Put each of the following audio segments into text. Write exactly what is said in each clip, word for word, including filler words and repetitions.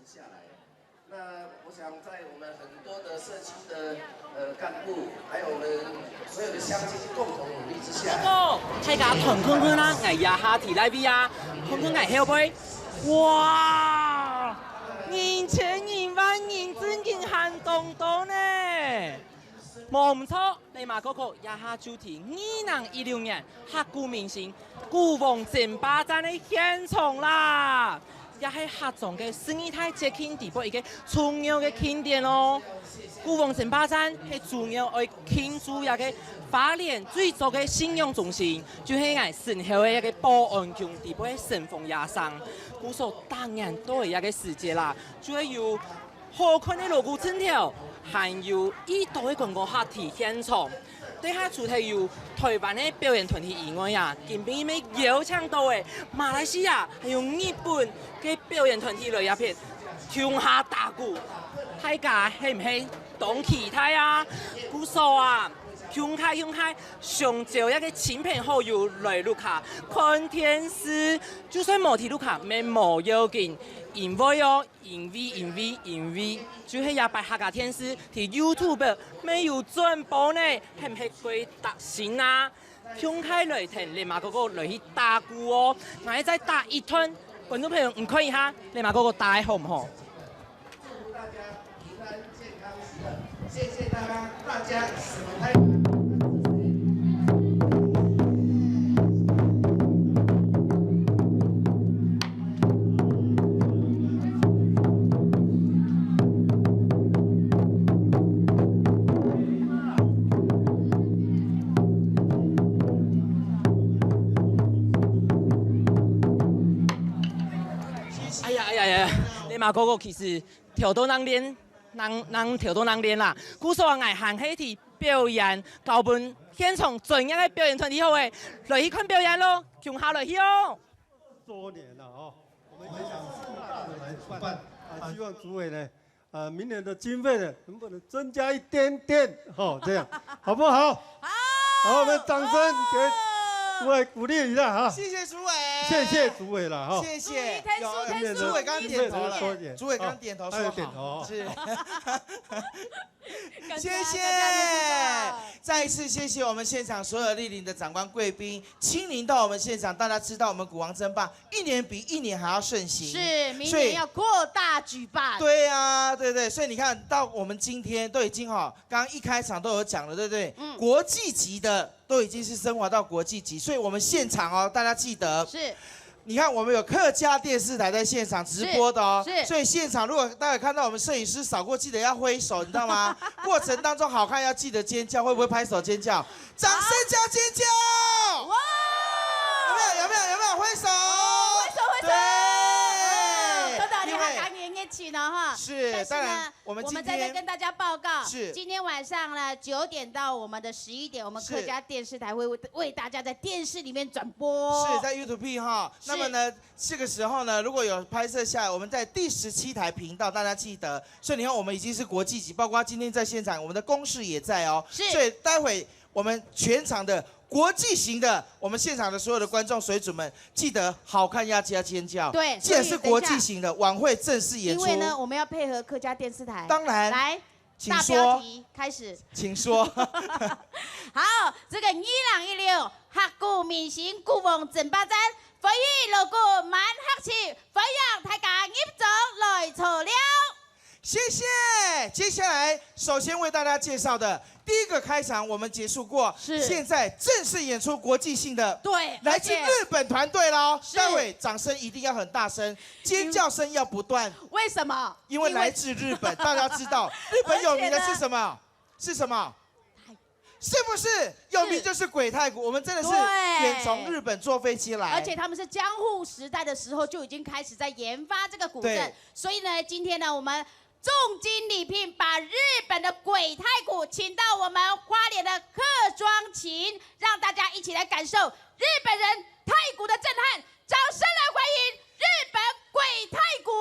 下来。那我想，在我们很多的社区的呃干部，还有我们所有的乡亲共同努力之下，大家團看看啊，𠊎這下在哪位啊？看看𠊎後背，哇，人千人萬，人真經還當多呢！無毋著， 禮馬哥哥這下就在二零一六年客古明星古王爭霸戰个現場啦！這係客庄个十二大節慶裡背一個重要个慶典哦。古王爭霸戰係主要愛慶祝這個花蓮最早个信仰中心，就係𠊎身後个這個保安宮裡背个神風夜聲。故所逐年到這個時節啦，就會有 好看个鑼鼓陣頭，還有已多个觀光客在現場。這下除忒有臺灣个表演團體以外啊，今晡日乜邀請到个馬來西亞還有日本个表演團體來這片共下打鼓，大家係毋係當期待啊？故所啊，共下共下，相招這個親朋好友來屋下看電視，就算無在屋下乜無要緊，因為哦， 因為因為因為，就係這擺客家電視在YouTube乜有轉播呢，係毋係蓋貼心啊？共下來跈禮馬哥哥來去打鼓哦！𠊎再打一段，觀眾朋友你看一下，禮馬哥哥打个好毋好？祝福大家平安健康喜樂，謝謝大家，大家什麼開心。 哎呀哎呀哎呀，禮馬哥哥其實跳到恁練，恁恁跳到恁練啦。故所𠊎還係在表演，交分現場專業个表演團體好誒，來去看表演咯，共下來去哦！ 周年了哦，我們也想盛大的來主辦啊，希望主委呢，呃，明年的經費呢，能不能增加一點點，吼，這樣好不好？好，好，我們掌聲給主委鼓勵一下哈。謝謝主委，謝謝主委了哈。謝謝，有，主委剛剛點頭了，主委剛剛點頭說好，他有點頭哦。是。 謝謝，再一次謝謝我們現場所有蒞臨的長官貴賓，親臨到我們現場，大家知道我們鼓王爭霸一年比一年還要盛行，是，明年要擴大舉辦。對啊，對對，所以你看到我們今天都已經哈，剛剛一開場都有講了，對不對？嗯，國際級的都已經是升華到國際級，所以我們現場哦，大家記得是。 你看，我們有客家電視台在現場直播的哦，是，是。所以現場如果大家看到我們攝影師掃過，記得要揮手，你知道嗎？過程當中好看要記得尖叫，會不會拍手尖叫？掌聲加尖叫！哇！有沒有？有沒有？有沒有？揮手！哦，揮手，揮手！對，真的，你還因為感言也起了哈。是，但是呢，當然， 我們今天我們在這跟大家報告，是。今天晚上呢，九點到我們的十一點，我們客家電視台會為，是。為大家在電視裡面轉播。是，在YouTube哈。是。那麼呢，這個時候呢，如果有拍攝下來，我們在第十七台頻道，大家記得。所以你看，我們已經是國際級，包括今天在現場，我們的公視也在哦。是。所以待會我們全場的國際型的，我們現場的所有的觀眾水準們，記得好看要加尖叫。對，既然是國際型的，所以等一下，晚會正式演出。因為呢，我們要配合客家電視台。當然。來，請說。大標題開始。請說。好，這個二零一六客古明星古王爭霸戰，歡迎鑼鼓滿客氣，歡迎大家入場來坐尞。 謝謝。接下來，首先為大家介紹的第一個開場，我們結束過，是。現在正式演出國際性的，對，來自日本團隊咯。而且，是。待會掌聲一定要很大聲，尖叫聲要不斷。為什麼？因為來自日本，因為大家知道日本有名的是什麼？而且呢？是什麼？ 是不是？有名就是鬼太鼓，是。我們真的是，對。遠從日本坐飛機來。而且他們是江戶時代的時候就已經開始在研發這個古鎮，對。所以呢，今天呢，我們重金禮聘，把日本的鬼太鼓請到我們花蓮的客庄琴，讓大家一起來感受日本人太鼓的震撼。 掌聲來歡迎日本鬼太鼓。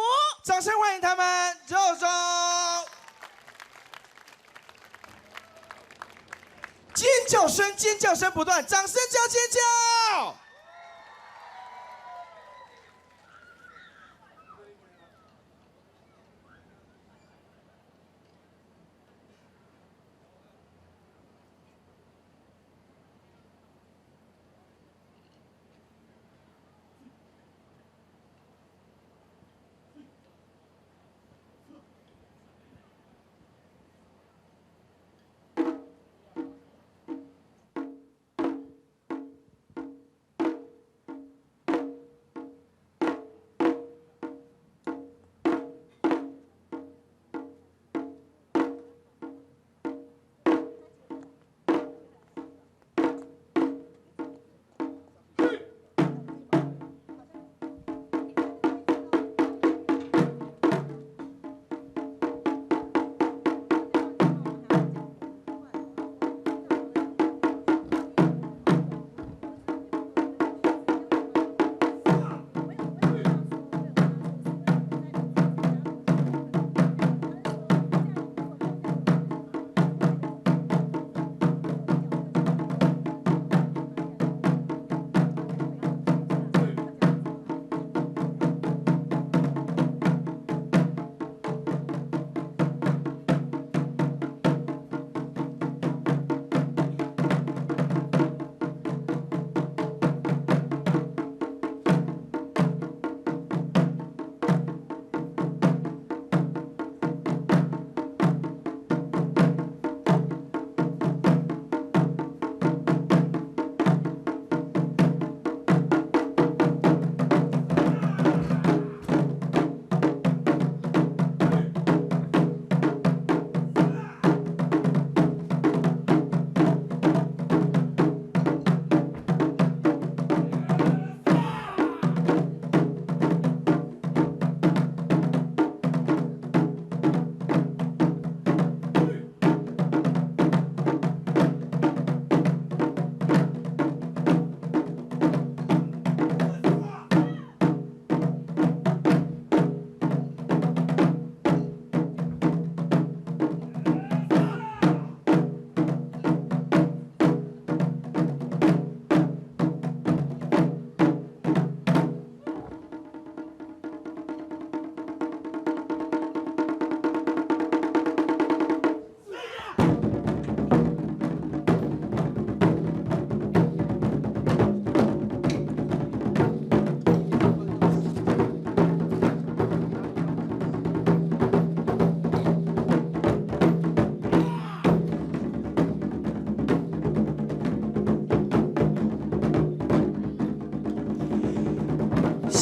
掌聲歡迎他們入場。尖叫聲，尖叫聲不斷，掌聲加尖叫。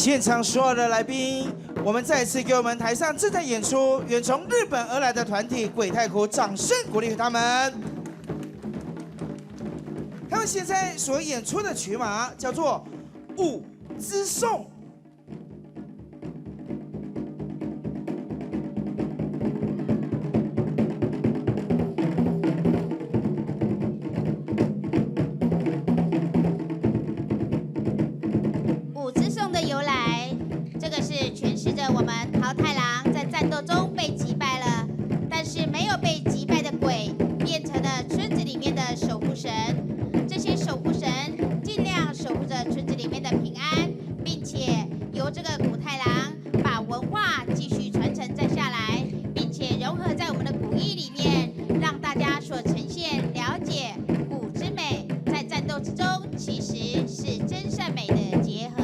现场所有的来宾，我们再次给我们台上正在演出、远从日本而来的团体鬼太鼓掌声鼓励他们。他们现在所演出的曲码叫做《舞之颂》。舞之颂的由来，这个是诠释着我们桃太郎在战斗中被击败了，但是没有被击败的鬼变成了村子里面的守护神。这些守护神尽量守护着村子里面的平安，并且由这个古太郎把文化继续传承再下来，并且融合在我们的古衣里面，让大家所呈现了解古之美，在战斗之中其实是真善美的结合。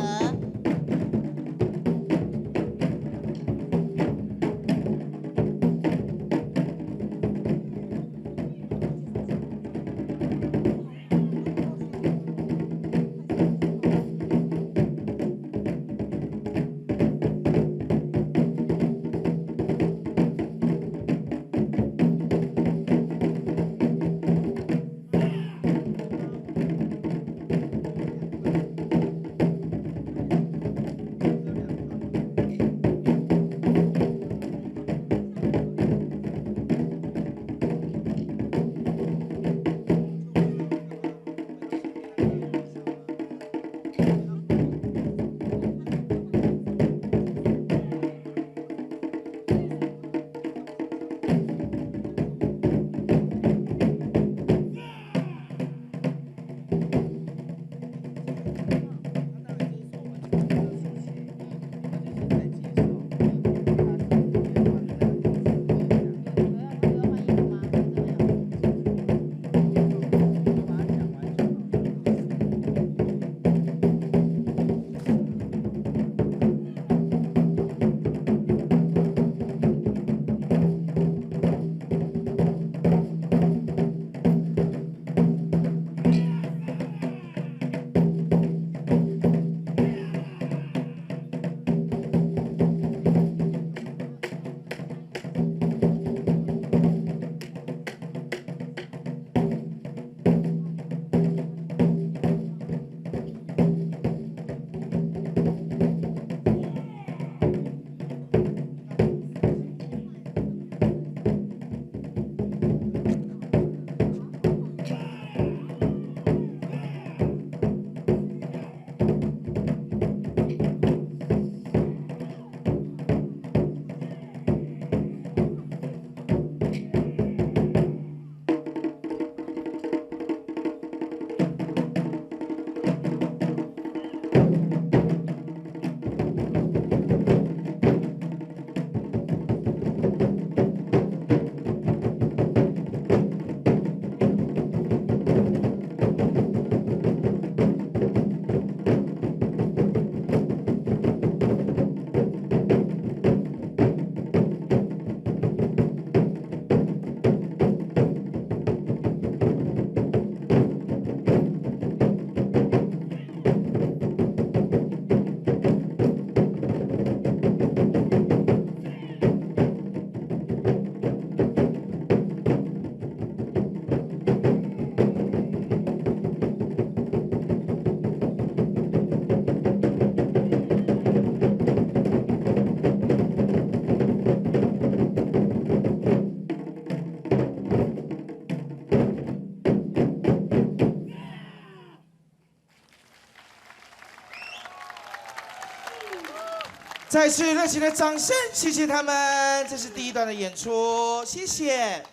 再次热情的掌声，谢谢他们。这是第一段的演出，谢谢。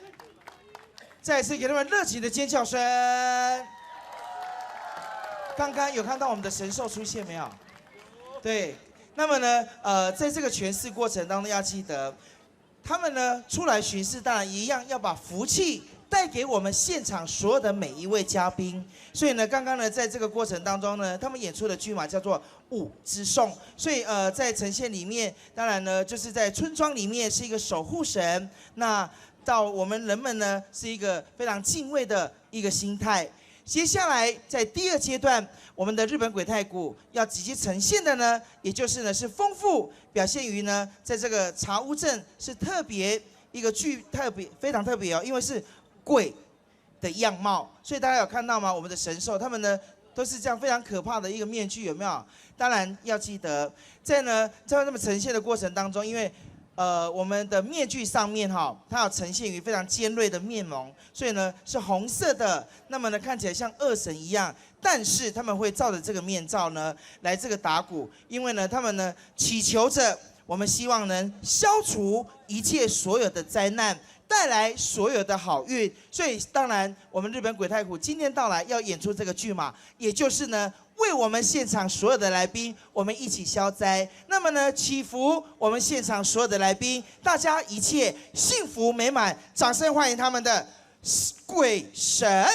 再次给他们热情的尖叫声。刚刚有看到我们的神兽出现没有？对，那么呢，呃，在这个诠释过程当中要记得，他们呢出来巡视，当然一样要把福气带给我们现场所有的每一位嘉宾。所以呢，刚刚呢在这个过程当中呢，他们演出的剧码叫做《舞之颂》，所以呃在呈现里面，当然呢就是在村庄里面是一个守护神，那到我们人们呢是一个非常敬畏的一个心态。接下来在第二阶段，我们的日本鬼太鼓要直接呈现的呢，也就是呢是丰富表现于呢，在这个茶屋镇是特别一个具特别非常特别哦，因为是鬼的样貌，所以大家有看到吗？我们的神兽他们呢都是这样非常可怕的一个面具，有没有？当然要记得，在呢在他们呈现的过程当中，因为呃我们的面具上面哈，它有呈现于非常尖锐的面容，所以呢是红色的，那么呢看起来像恶神一样，但是他们会照着这个面罩呢来这个打鼓，因为呢他们呢祈求着，我们希望能消除一切所有的灾难，带来所有的好运。所以当然，我们日本鬼太鼓今天到来要演出这个剧码，也就是呢为我们现场所有的来宾，我们一起消灾。那么呢祈福我们现场所有的来宾，大家一切幸福美满，掌声欢迎他们的鬼神。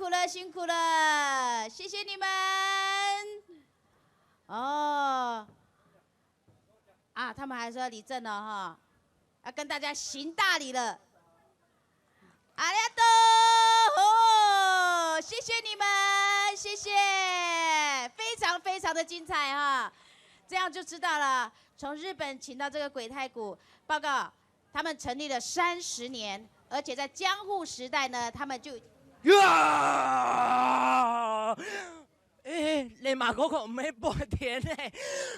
苦了，辛苦了，谢谢你们。哦，啊，他们还说李正了哈，要跟大家行大礼了。ありがとう，哦，谢谢你们，谢谢，非常非常的精彩哈，这样就知道了。从日本请到这个鬼太鼓，报告他们成立了三十年，而且在江户时代呢，他们就うわー！哎，你马哥哥毋係白天呢，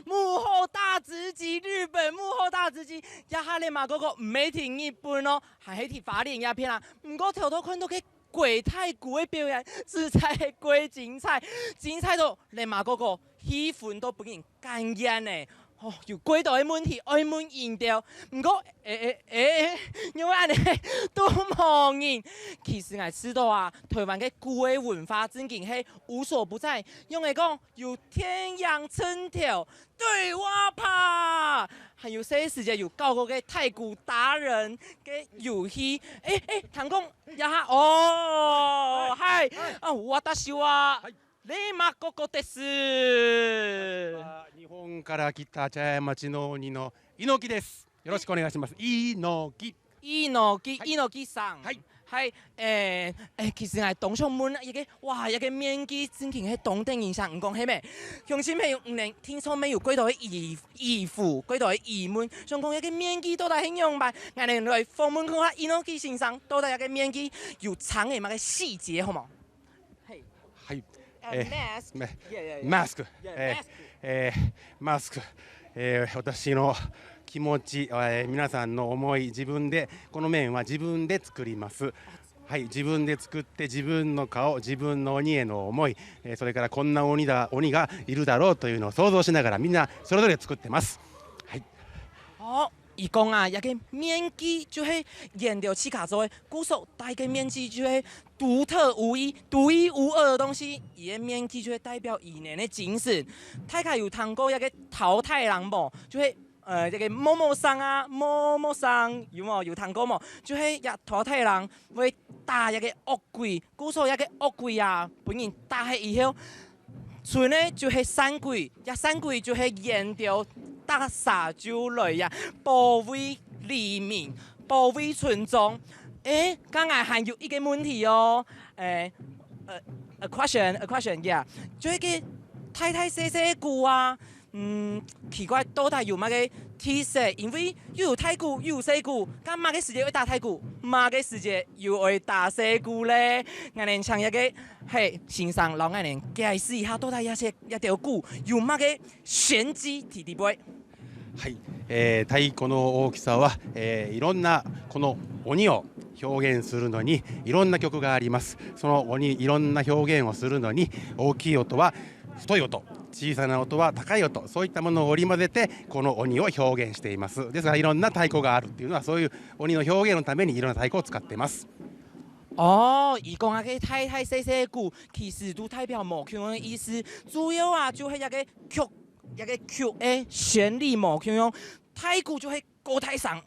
幕后大直击，日本幕后大直击，這下你马哥哥毋係在日本哦，還係在花蓮這片啊。毋過頭頭看到个鬼太鼓个表演，實在係過精彩，精彩到你马哥哥氣氛都分人感染呢。 哦，有幾多个問題愛問𠊎兜，毋過，誒誒誒，因為恁呢都無人。其實𠊎知道啊，台灣个鼓个文化正經係無所不在，用个講有電影城頭、對話吧，還有細時節有搞過个太鼓達人个遊戲。誒誒，聽講這下哦，嗨，啊，私は 你马哥哥です。日本から来た茶屋町の鬼の猪木です。よろしくお願いします。猪木。猪木，猪木さん。はい。係，誒誒，其實𠊎當想問一個，哇，一個面具正經係當得人惜，毋講係咩？鄉親朋友，毋能聽說沒有幾多个疑疑問，幾多个疑問，想講一個面具到底係仰般？𠊎等來訪問看下猪木先生，到底一個面具有藏个麼个細節，好無？係。はい。呃え，mask。ね Yeah, yeah, yeah. マスク。 Yeah, え mask。 ーえーマスク。えー私の気持ち、えー皆さんの思い、自分で、この面は自分で作ります。はい、自分で作って自分の顔、自分の鬼への思い、えーそれからこんな鬼だ鬼がいるだろうというのを想像しながらみんなそれぞれ作ってます。はい。哦，佢講啊，這個面具就係原料自家做个，故所戴个面具就係獨特無一、獨一無二个東西。佢个面具就係代表佢等个精神。大家有聽過這個桃太郎無？就係呃，這個某某桑啊，某某桑，有無？有聽過無？就係這桃太郎會打這個惡鬼，故所這個惡鬼啊，分人打忒以後，賰个就係山鬼，這山鬼就係原料打煞就來呀，保衛黎民，保衛村莊。誒，剛才還有一個問題哦，誒，呃，a question，a question，yeah，就係個大大細細个鼓啊， 嗯，奇怪，到底有麼个特色？因為又有大鼓又有細鼓，該麼个時節會打大鼓，麼个時節又會打細鼓咧？𠊎等請一個係先生摎𠊎等解釋一下，到底這些這條鼓有麼个玄機在裡背？はい、えー太鼓の大きさは、えーいろんなこの鬼を表現するのにいろんな曲があります。その鬼いろんな表現をするのに大きい音は太い音、小さな音は高い音、そういったものを織り交ぜてこの鬼を表現しています。ですからいろんな太鼓があるっていうのはそういう鬼の表現のためにいろんな太鼓を使ってます。哦，佢講啊，該大大細細个鼓，其實都代表無共樣个意思。主要啊，就係一個曲，一個曲个旋律無共樣。大鼓就係高大上，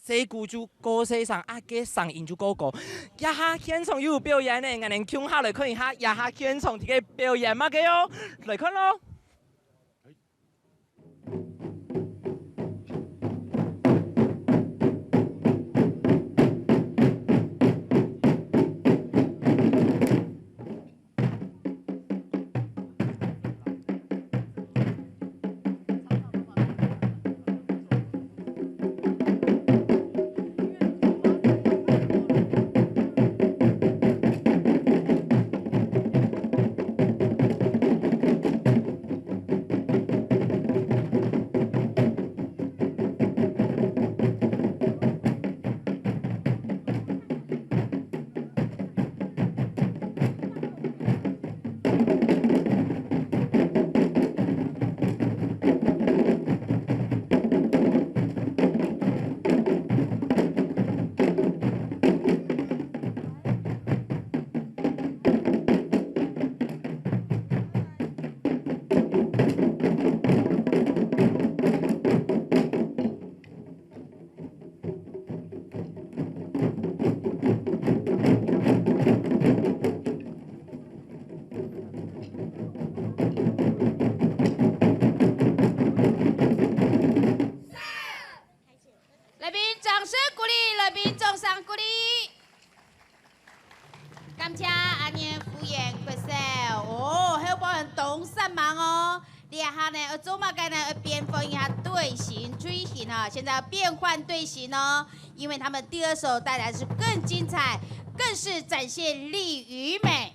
細鼓就高細上，啊，該聲音就高高。這下現場又有表演呢，𠊎等共下來看一下，這下現場个表演麼个哦，來看咯。這下呢，要做麼个呢？要變換一下隊形，隊形啊，現在要變換隊形哦，因為他們第二首帶來是更精彩，更是展現力與美。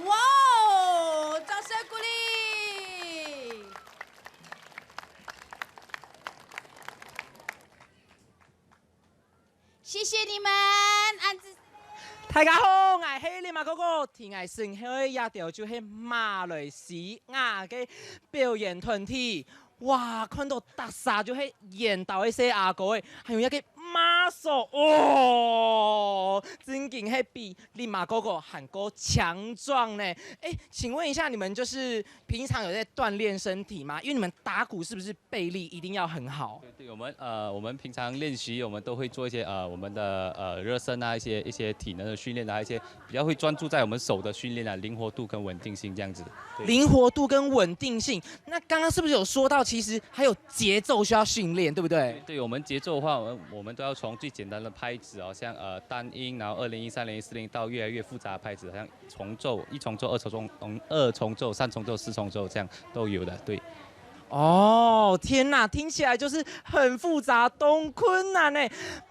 哇哦，掌聲鼓勵！謝謝你們，恁仔細。大家好，𠊎係立馬哥哥，在𠊎身後个這條就係馬來西亞个表演團體。 哇，看到逐儕就係緣投个細阿哥欸，還有該个馬索哦，真經係比立馬哥哥還過強壯呢。欸，請問一下，你們就是平常有在鍛鍊身體嗎？因為你們打鼓是不是臂力一定要很好？對，對，我們，呃，我們平常練習，我們都會做一些，呃，我們的，呃，熱身啊，一些，一些體能的訓練啊，一些比較會專注在我們手的訓練啊，靈活度跟穩定性這樣子。對。靈活度跟穩定性，那剛剛是不是有說到，其實還有節奏需要訓練，對不對？對，我們節奏的話，我們，我們都要從最簡單的拍子哦，像，呃，單音，然後二連音、三連音、四連音，到越來越複雜的拍子，好像重奏，一重奏、二重奏、嗯，二重奏、三重奏、四重奏這樣都有的，對。 哦，天哪，聽起來就是很複雜，當困難呢。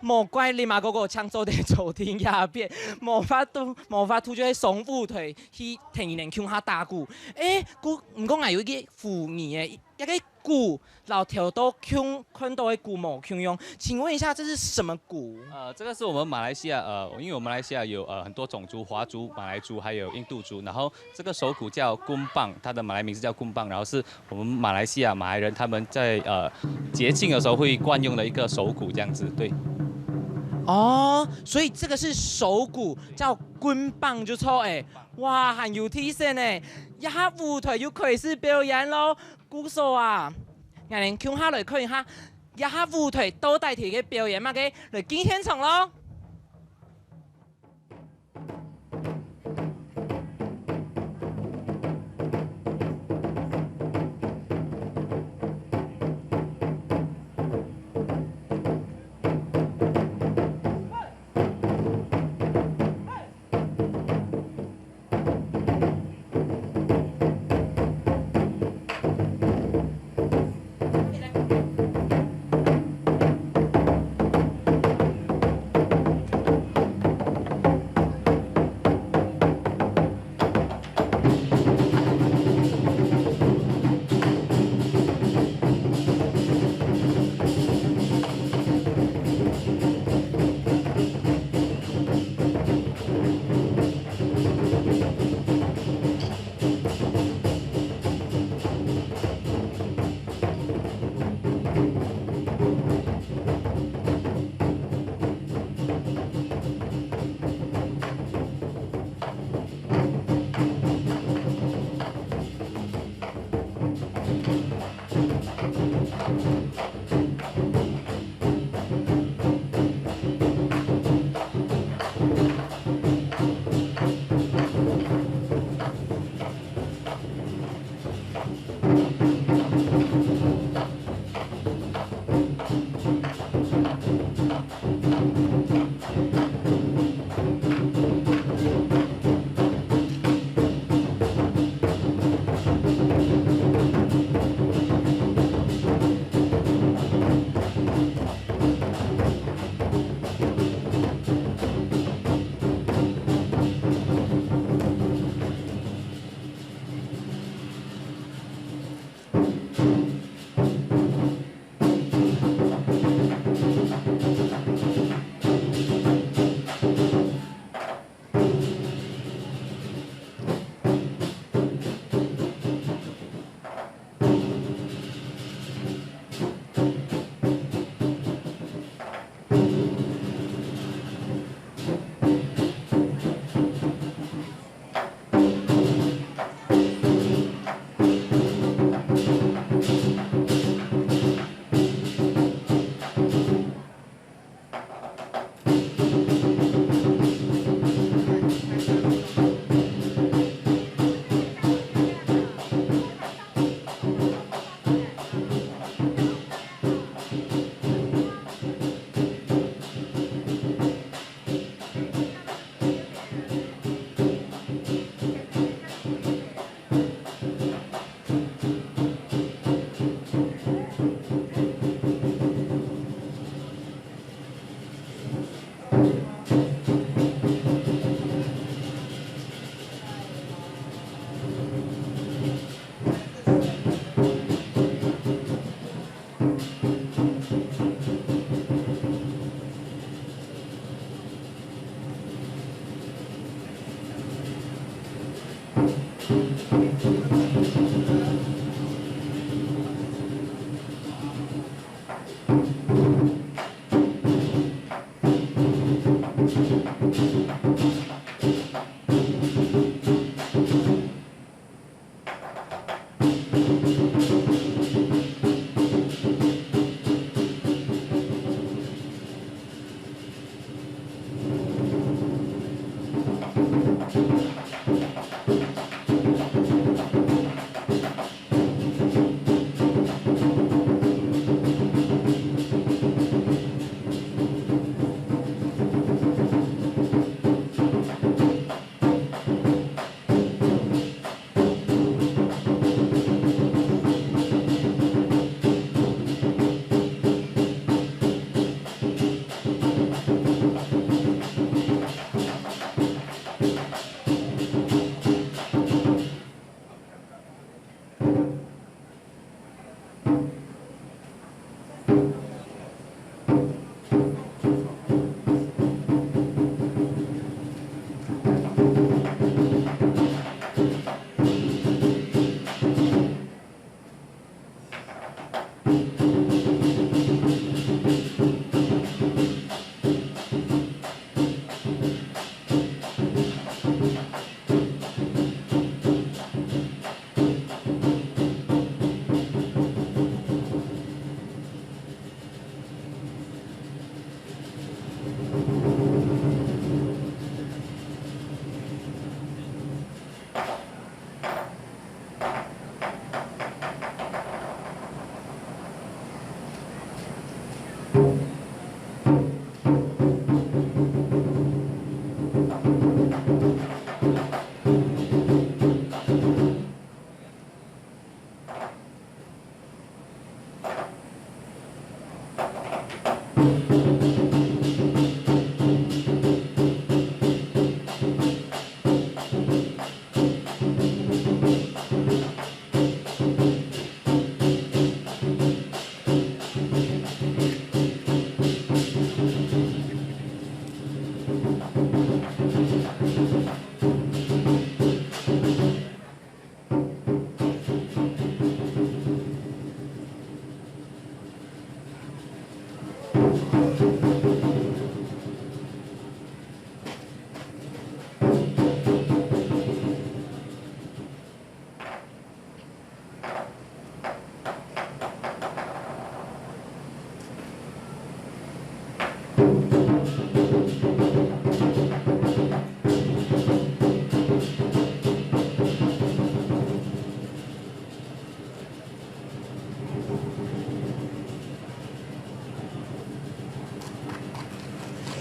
莫怪立馬哥哥常做得坐定這片，無法度，無法度就係上舞台去同人共下打鼓。欸，故，毋過𠊎有一個狐疑欸，這個鼓摎頭到共，看到个鼓無共樣，請問一下，這是什麼鼓？呃，這個是我們馬來西亞，呃，因為我們馬來西亞有，呃，很多種族，華族、馬來族，還有印度族，然後 這個手鼓叫gunpang，它的馬來名字叫gunpang，然後是我們馬來西亞馬來人他們在，呃，節慶的時候會慣用的一個手鼓這樣子，對。哦，所以這個是手鼓，叫gunpang就著欸。哇，還有特色呢！這下舞台又開始表演囉，故所啊，𠊎等共下來看一下，這下舞台到底在該表演麼个，來進現場囉！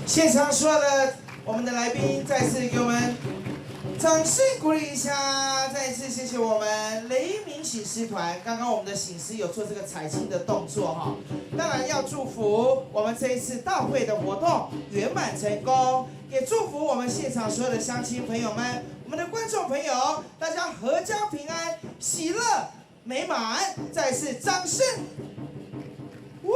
现场所有的我们的来宾，再次给我们掌声鼓励一下，再一次谢谢我们雷鸣醒狮团。刚刚我们的醒狮有做这个采青的动作哈，当然要祝福我们这一次大会的活动圆满成功，也祝福我们现场所有的乡亲朋友们、我们的观众朋友，大家阖家平安、喜乐美满。再次掌声！呜！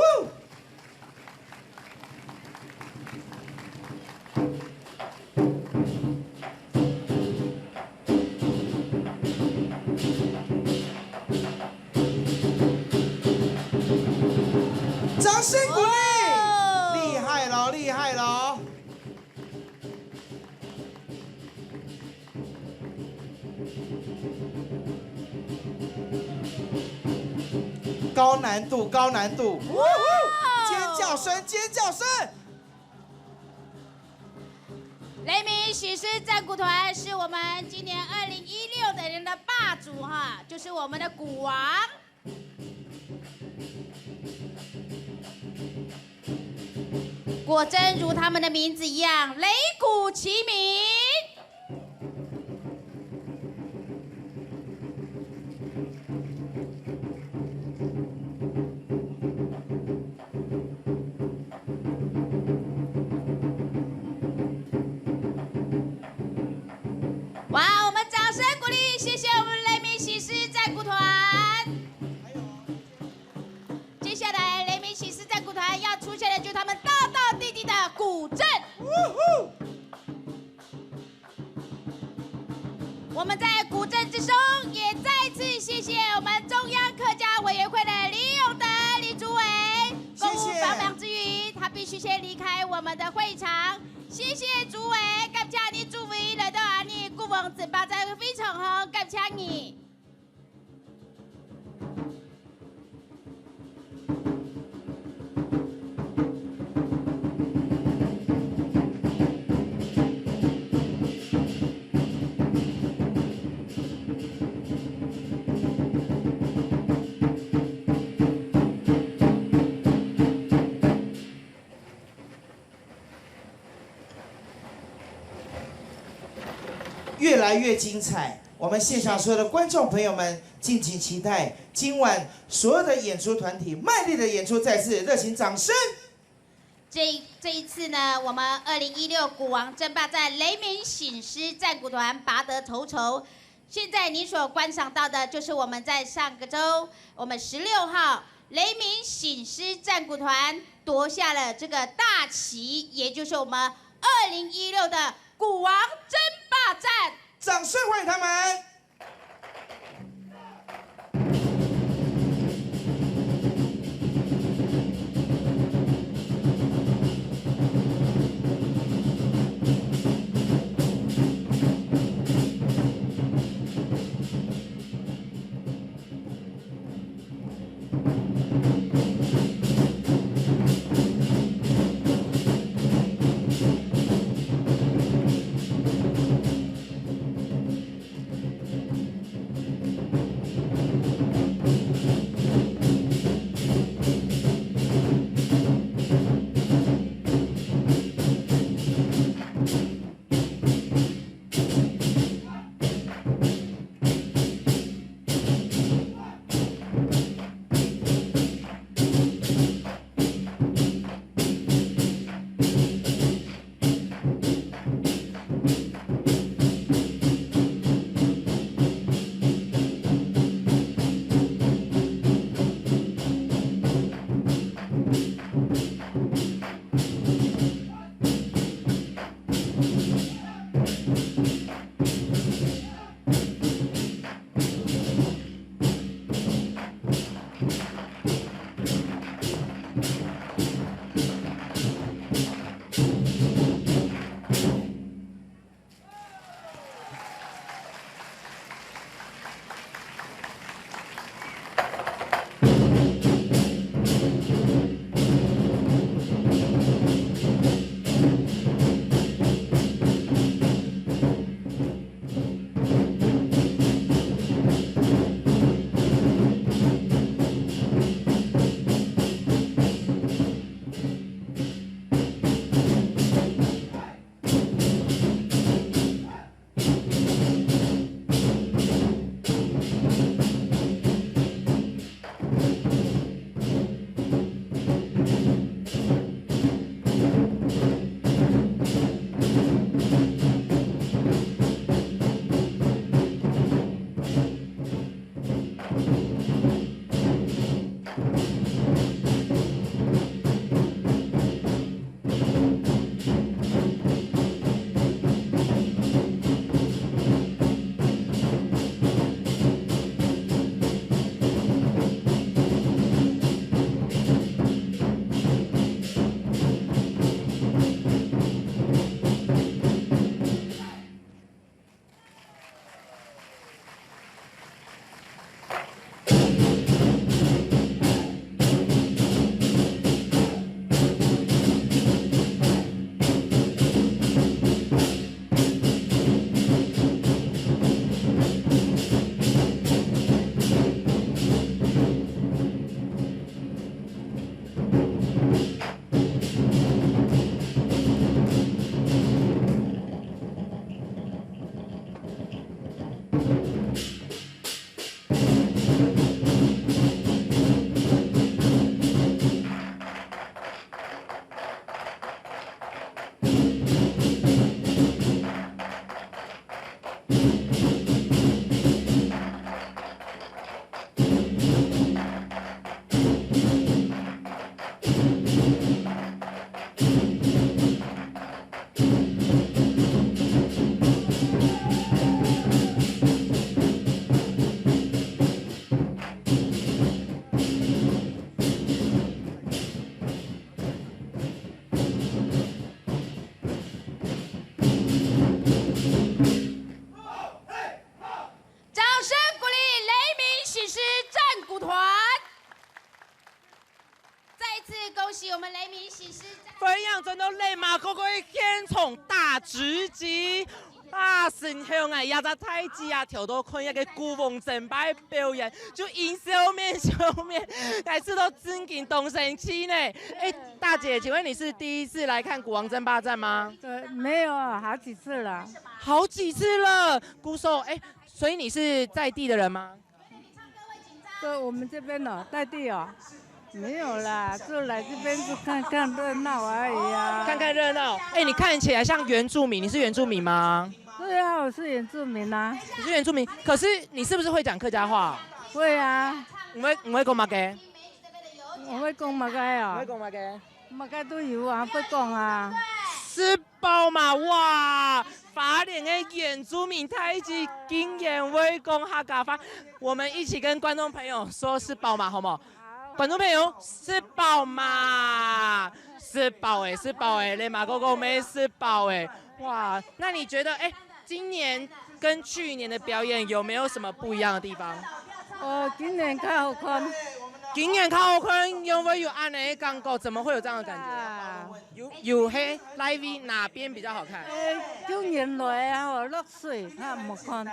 掌声鼓励！哇哦！厉害了，厉害了！ 高难度，高难度！哇！尖叫声，尖叫声！雷鸣醒狮战鼓团是我们今年二零一六的人的霸主哈，就是我们的鼓王。 果真如他们的名字一样，擂鼓齐鸣。哇，我们掌声鼓励，谢谢我们雷鸣醒狮战鼓团。 接下来，雷鸣醒狮战鼓团要出现的就是他们道道地地的鼓阵。我们在鼓阵之中也再次谢谢我们中央客家委员会的李永德李主委。谢谢。公务繁忙之余，他必须先离开我们的会场。谢谢主委，感谢你主委来到阿里鼓王争霸战，非常好，感谢你。 越来越精彩。我们现场所有的观众朋友们，敬请期待今晚所有的演出团体卖力的演出，再次热情掌声。这这一次呢，我们二零一六鼓王争霸战雷鸣醒狮战鼓团拔得头筹。现在你所观赏到的就是我们在上个周，我们十六号雷鸣醒狮战鼓团夺下了这个大旗，也就是我们二零一六的鼓王争霸战。掌声欢迎他们！現場大直擊。啊，真香啊！這隻大姊啊，頭到看這个古王爭霸个表演，就用笑面笑面，𠊎試著真經當生趣呢。哎，大姐，請問你是第一次來看古王爭霸戰嗎？對，沒有，好幾次了。好幾次了，故所，哎，所以你是在地的人嗎？对，我们这边哦，在地哦，没有啦，就来这边就看看热闹而已啊。看看热闹。哎，你看起来像原住民，你是原住民吗？对啊，我是原住民啊。你是原住民，可是你是不是会讲客家话？会啊。你会你会讲么个？我会讲么个哦？讲么个？么个都有啊，会讲啊。是宝嘛，哇！花莲个原住民大姊竟然会讲客家话，我们一起跟观众朋友说是宝嘛，好不好？观众朋友，是宝嘛，是宝哎，是宝哎，你嘛哥哥没是宝哎，哇！那你觉得，哎，今年跟去年的表演有没有什么不一样的地方？哦，今年较好看。今年较好看，因为有恁样的感觉，怎么会有这样的感觉？啊。有有黑 live 哪边比较好看？哎，今年来啊，哦，落水，看唔好看。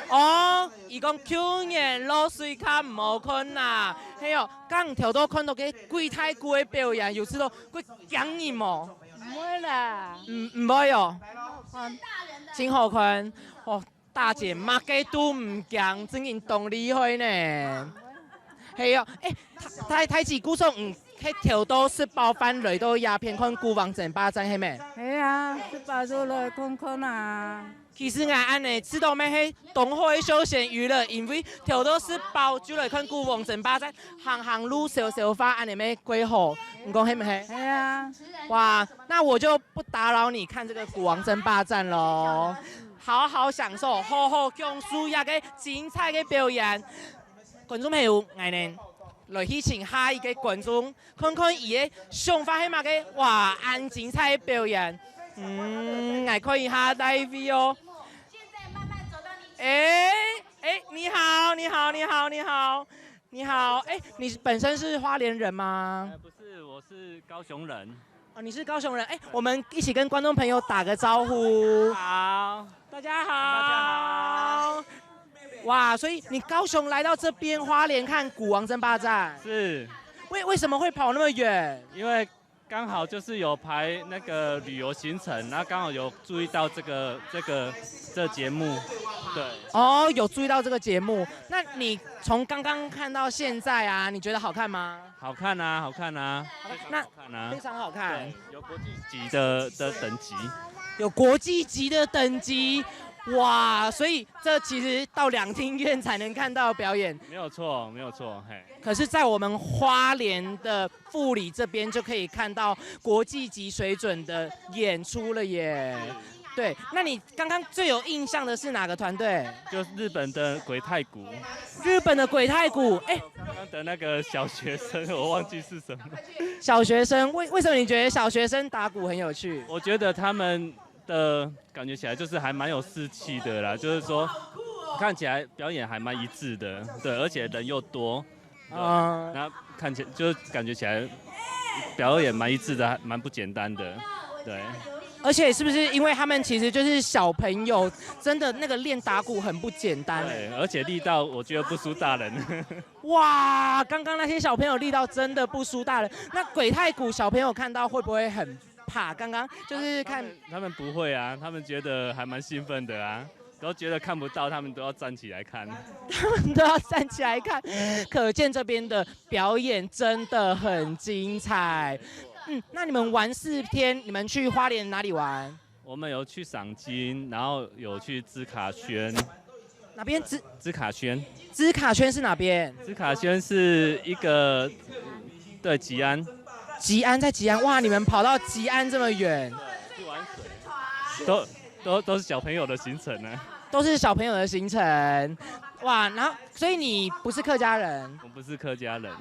哦，伊讲去年落水看唔好看呐，嘿哦，刚头都看到个鬼太鼓的表演，有知道会惊人无？唔会啦。嗯，唔会哦。看。真好看哦，大姐么个都唔惊，真正当厉害呢。嘿哦，哎，太太太子姑送嗯，去头都是包饭来到鸦片看古王争霸战，系咩？系啊，是包都来看看啊。其实啊，安尼知道咩？嘿，东海休闲娱乐，因为头都是包就来看古王争霸战，行行路小小花，安尼咩归好，你讲系毋系？系啊。哇，那我就不打扰你看这个古王争霸战喽。好好享受，好好享受一个精彩的表演。观众朋友，𠊎呢，来去请下一个观众，看看伊个想法系么个。哇，恁精彩的表演。嗯，来看一下大位哦。哎哎，你好，你好，你好，你好，你好。哎，你本身是花莲人吗？呃，不是，我是高雄人。哦，你是高雄人。哎，我们一起跟观众朋友打个招呼。好。大家好。大家好。哇，所以你高雄来到这边花莲看古王争霸战，是。为为什么会跑那么远？因为刚好就是有排那个旅游行程，然后刚好有注意到这个这个这节目，对。哦，有注意到这个节目。那你从刚刚看到现在啊，你觉得好看吗？好看啊，好看啊。那好看啊。非常好看。对，有国际级的的等级。有国际级的等级，哇！所以这其实到两厅院才能看到表演。没有错，没有错，嘿。可是，在我们花莲的富里这边就可以看到国际级水准的演出了耶。对，那你刚刚最有印象的是哪个团队？就日本的鬼太鼓。日本的鬼太鼓，哎，刚刚的那个小学生，我忘记是什么。小学生，为为什么你觉得小学生打鼓很有趣？我觉得他们的感觉起来就是还蛮有士气的啦，就是说看起来表演还蛮一致的，对，而且人又多。啊，那看起来就感觉起来表演蛮一致的，蛮不简单的，对。而且是不是因为他们其实就是小朋友，真的那个练打鼓很不简单。对，而且力道我觉得不输大人。哇，刚刚那些小朋友力道真的不输大人。那鬼太鼓小朋友看到会不会很怕？刚刚就是看他们不会啊，他们觉得还蛮兴奋的啊，都觉得看不到，他们都要站起来看。他们都要站起来看，可见这边的表演真的很精彩。嗯，那你们玩四天，你们去花莲哪里玩？我们有去赏金，然后有去芝卡轩。哪边？芝芝卡轩。芝卡圈是哪边？芝卡轩是一个，对，吉安。吉安，在吉安，哇！你们跑到吉安这么远，去玩水。都都都是小朋友的行程呢。都是小朋友的行程，哇！然后，所以你不是客家人？我不是客家人。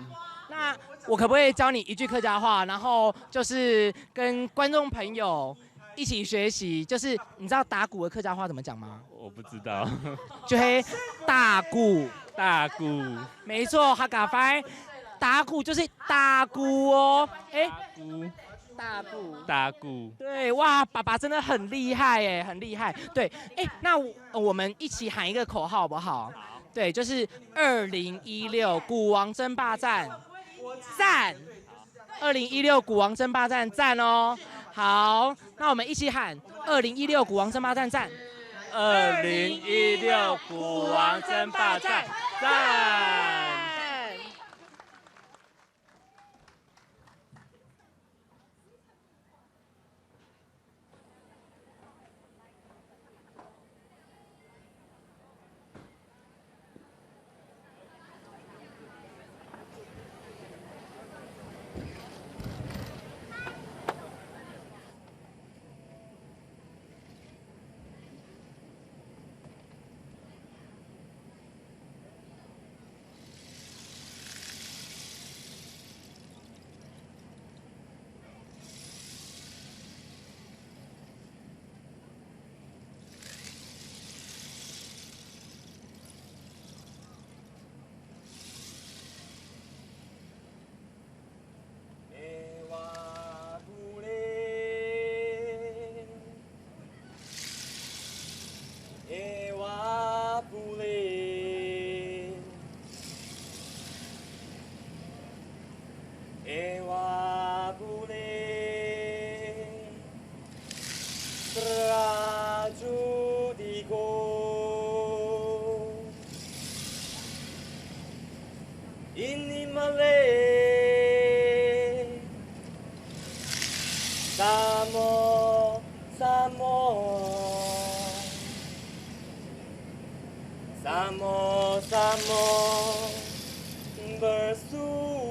那我可不可以教你一句客家话，然后就是跟观众朋友一起学习？就是你知道打鼓的客家话怎么讲吗？我不知道。就嘿，打鼓。打鼓。没错，哈嘎拜，打鼓就是打鼓哦。哎，鼓。大鼓。大鼓。对，哇，爸爸真的很厉害耶，很厉害。对，哎，那我，呃，我们一起喊一个口号好不好？好。对，就是二零一六鼓王争霸战，赞！二零一六鼓王争霸战，赞哦！好，那我们一起喊二零一六鼓王争霸战，赞！二零一六鼓王争霸战，赞！Ini male, samo, samo, samo, samo bersyukur.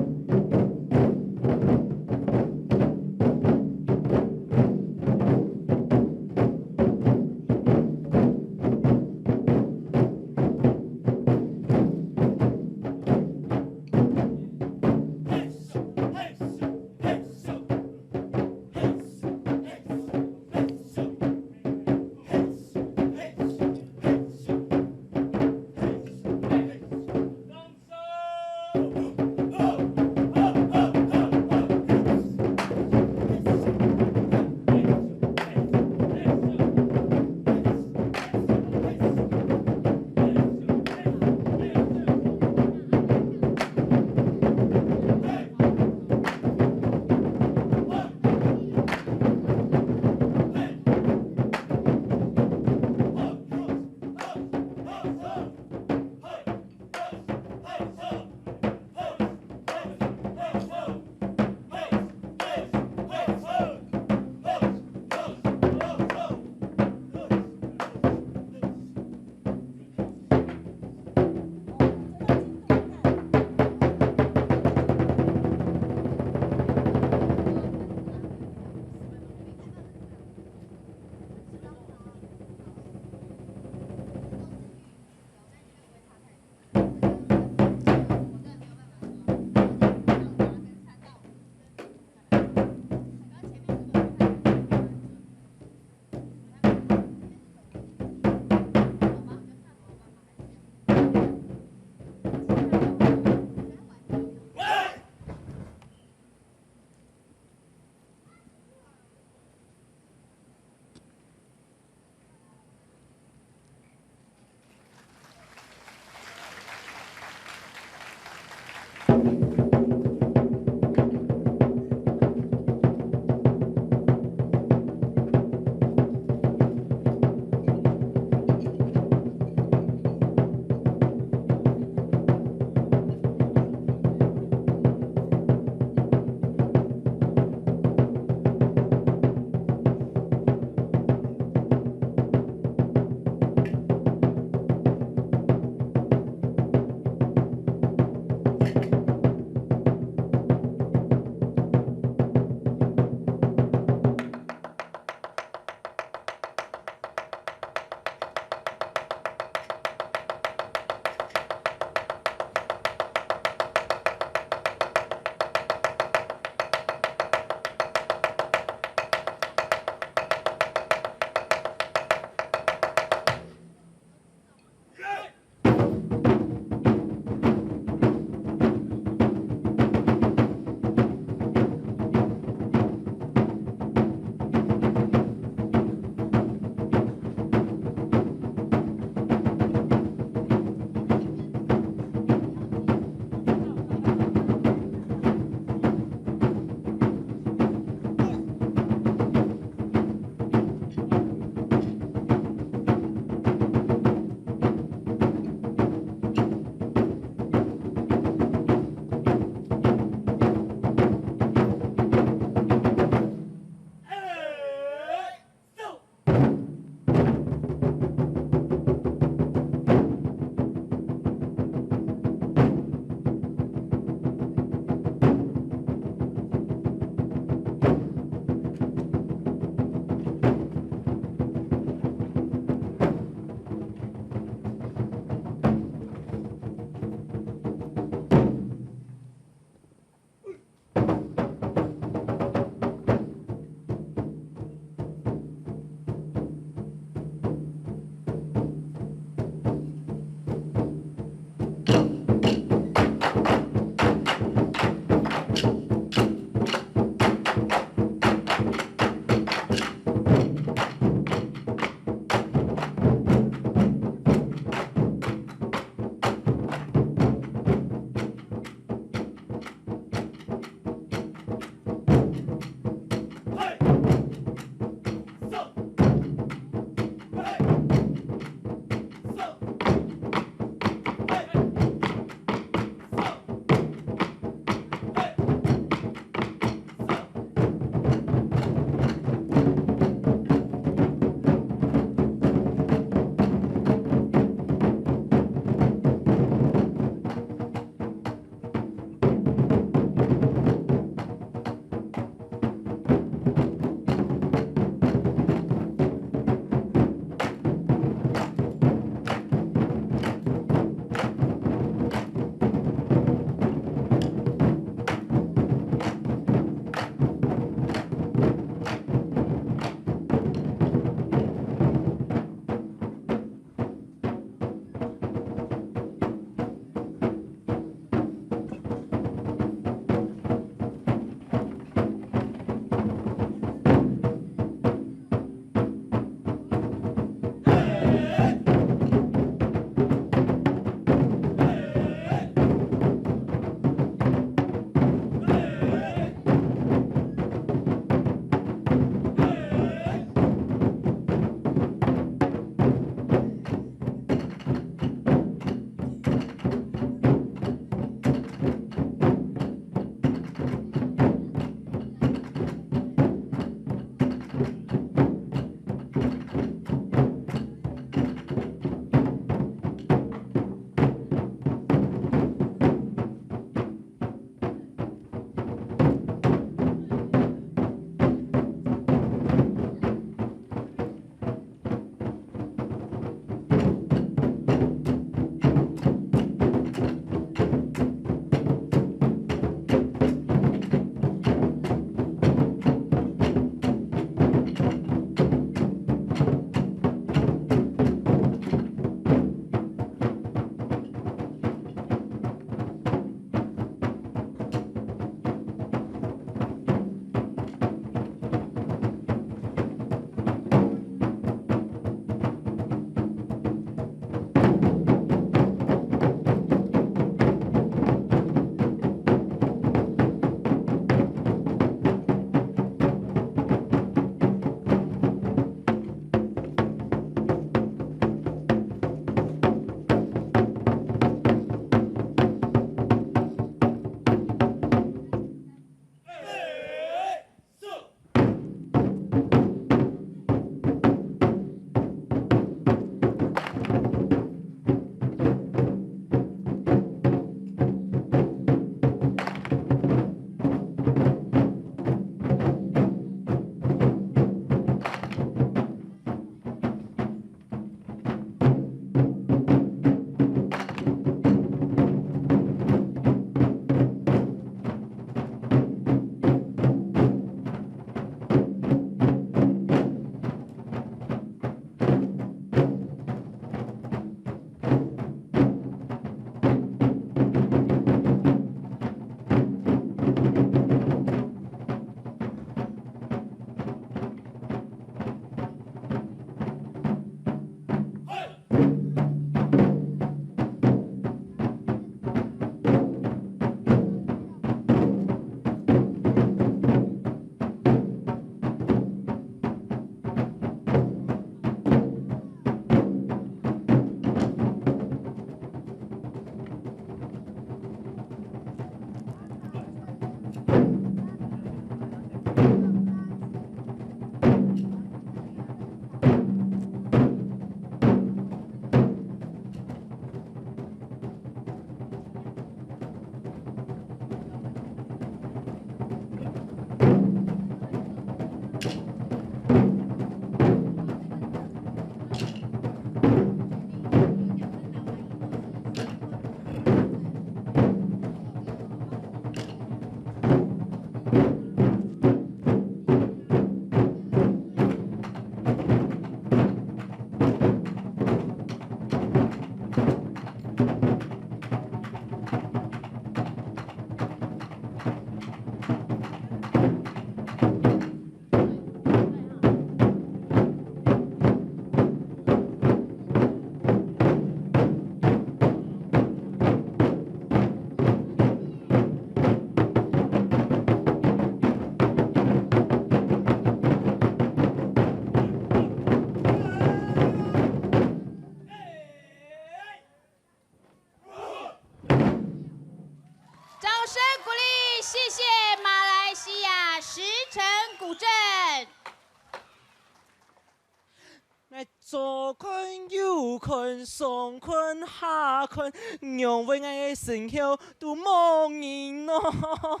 左看右看，上看下看，仰會𠊎个身後都無人哦。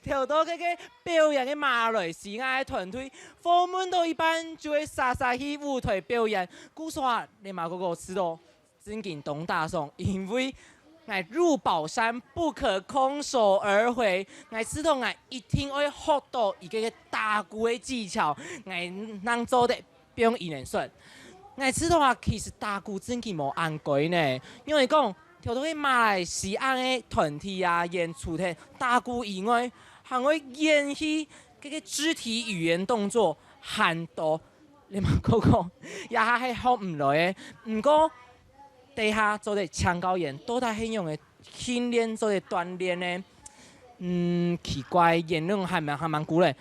頭到該个表演个馬來西亞个團隊，訪問到一半就會煞煞去舞台表演。故所啊，你嘛哥哥知道，真經當打爽，因為𠊎入寶山不可空手而回，𠊎知道𠊎一定愛學到一個个打鼓个技巧，𠊎正做得 表演个時節。𠊎知道啊，其實打鼓真經無恁該呢，因為講，頭到个馬來西亞个團體啊，演出个打鼓以外，還會演戲，這個肢體語言動作還多。你嘛哥哥，這下係學毋來个。毋過，等下做得請教演，到底係仰个訓練做得鍛鍊呢？嗯，奇怪，演員還蠻還蠻鼓勵。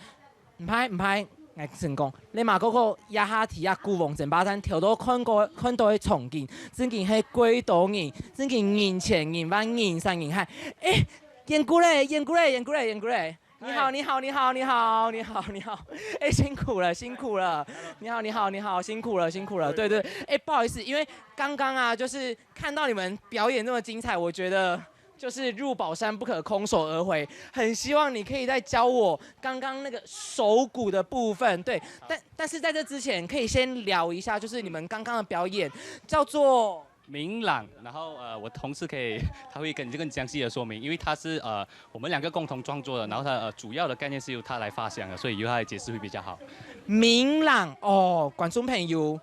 毋怕毋怕，𠊎先講，你嘛哥哥這下在這鼓王爭霸戰頭到看過看到个場景，真經係幾多人，真經人山人海，人山人海。欸，演過咧，演過咧，演過咧，演過咧！你好，你好，你好，你好，你好，你好！欸，辛苦了，辛苦了！你好，你好，你好，辛苦了，辛苦了！對對，欸，不好意思，因為剛剛啊，就是看到你們表演那麼精彩，我覺得 就是入寶山不可空手而回，很希望你可以再教我剛剛那個手鼓的部分。對，但但是在這之前，可以先聊一下，就是你們剛剛的表演叫做明朗，然後呃，我同事可以，他會跟更詳細的說明，因為他是呃，我們兩個共同創作的，然後他呃主要的概念是由他來發想的，所以由他來解釋會比較好。明朗哦，觀眾朋友，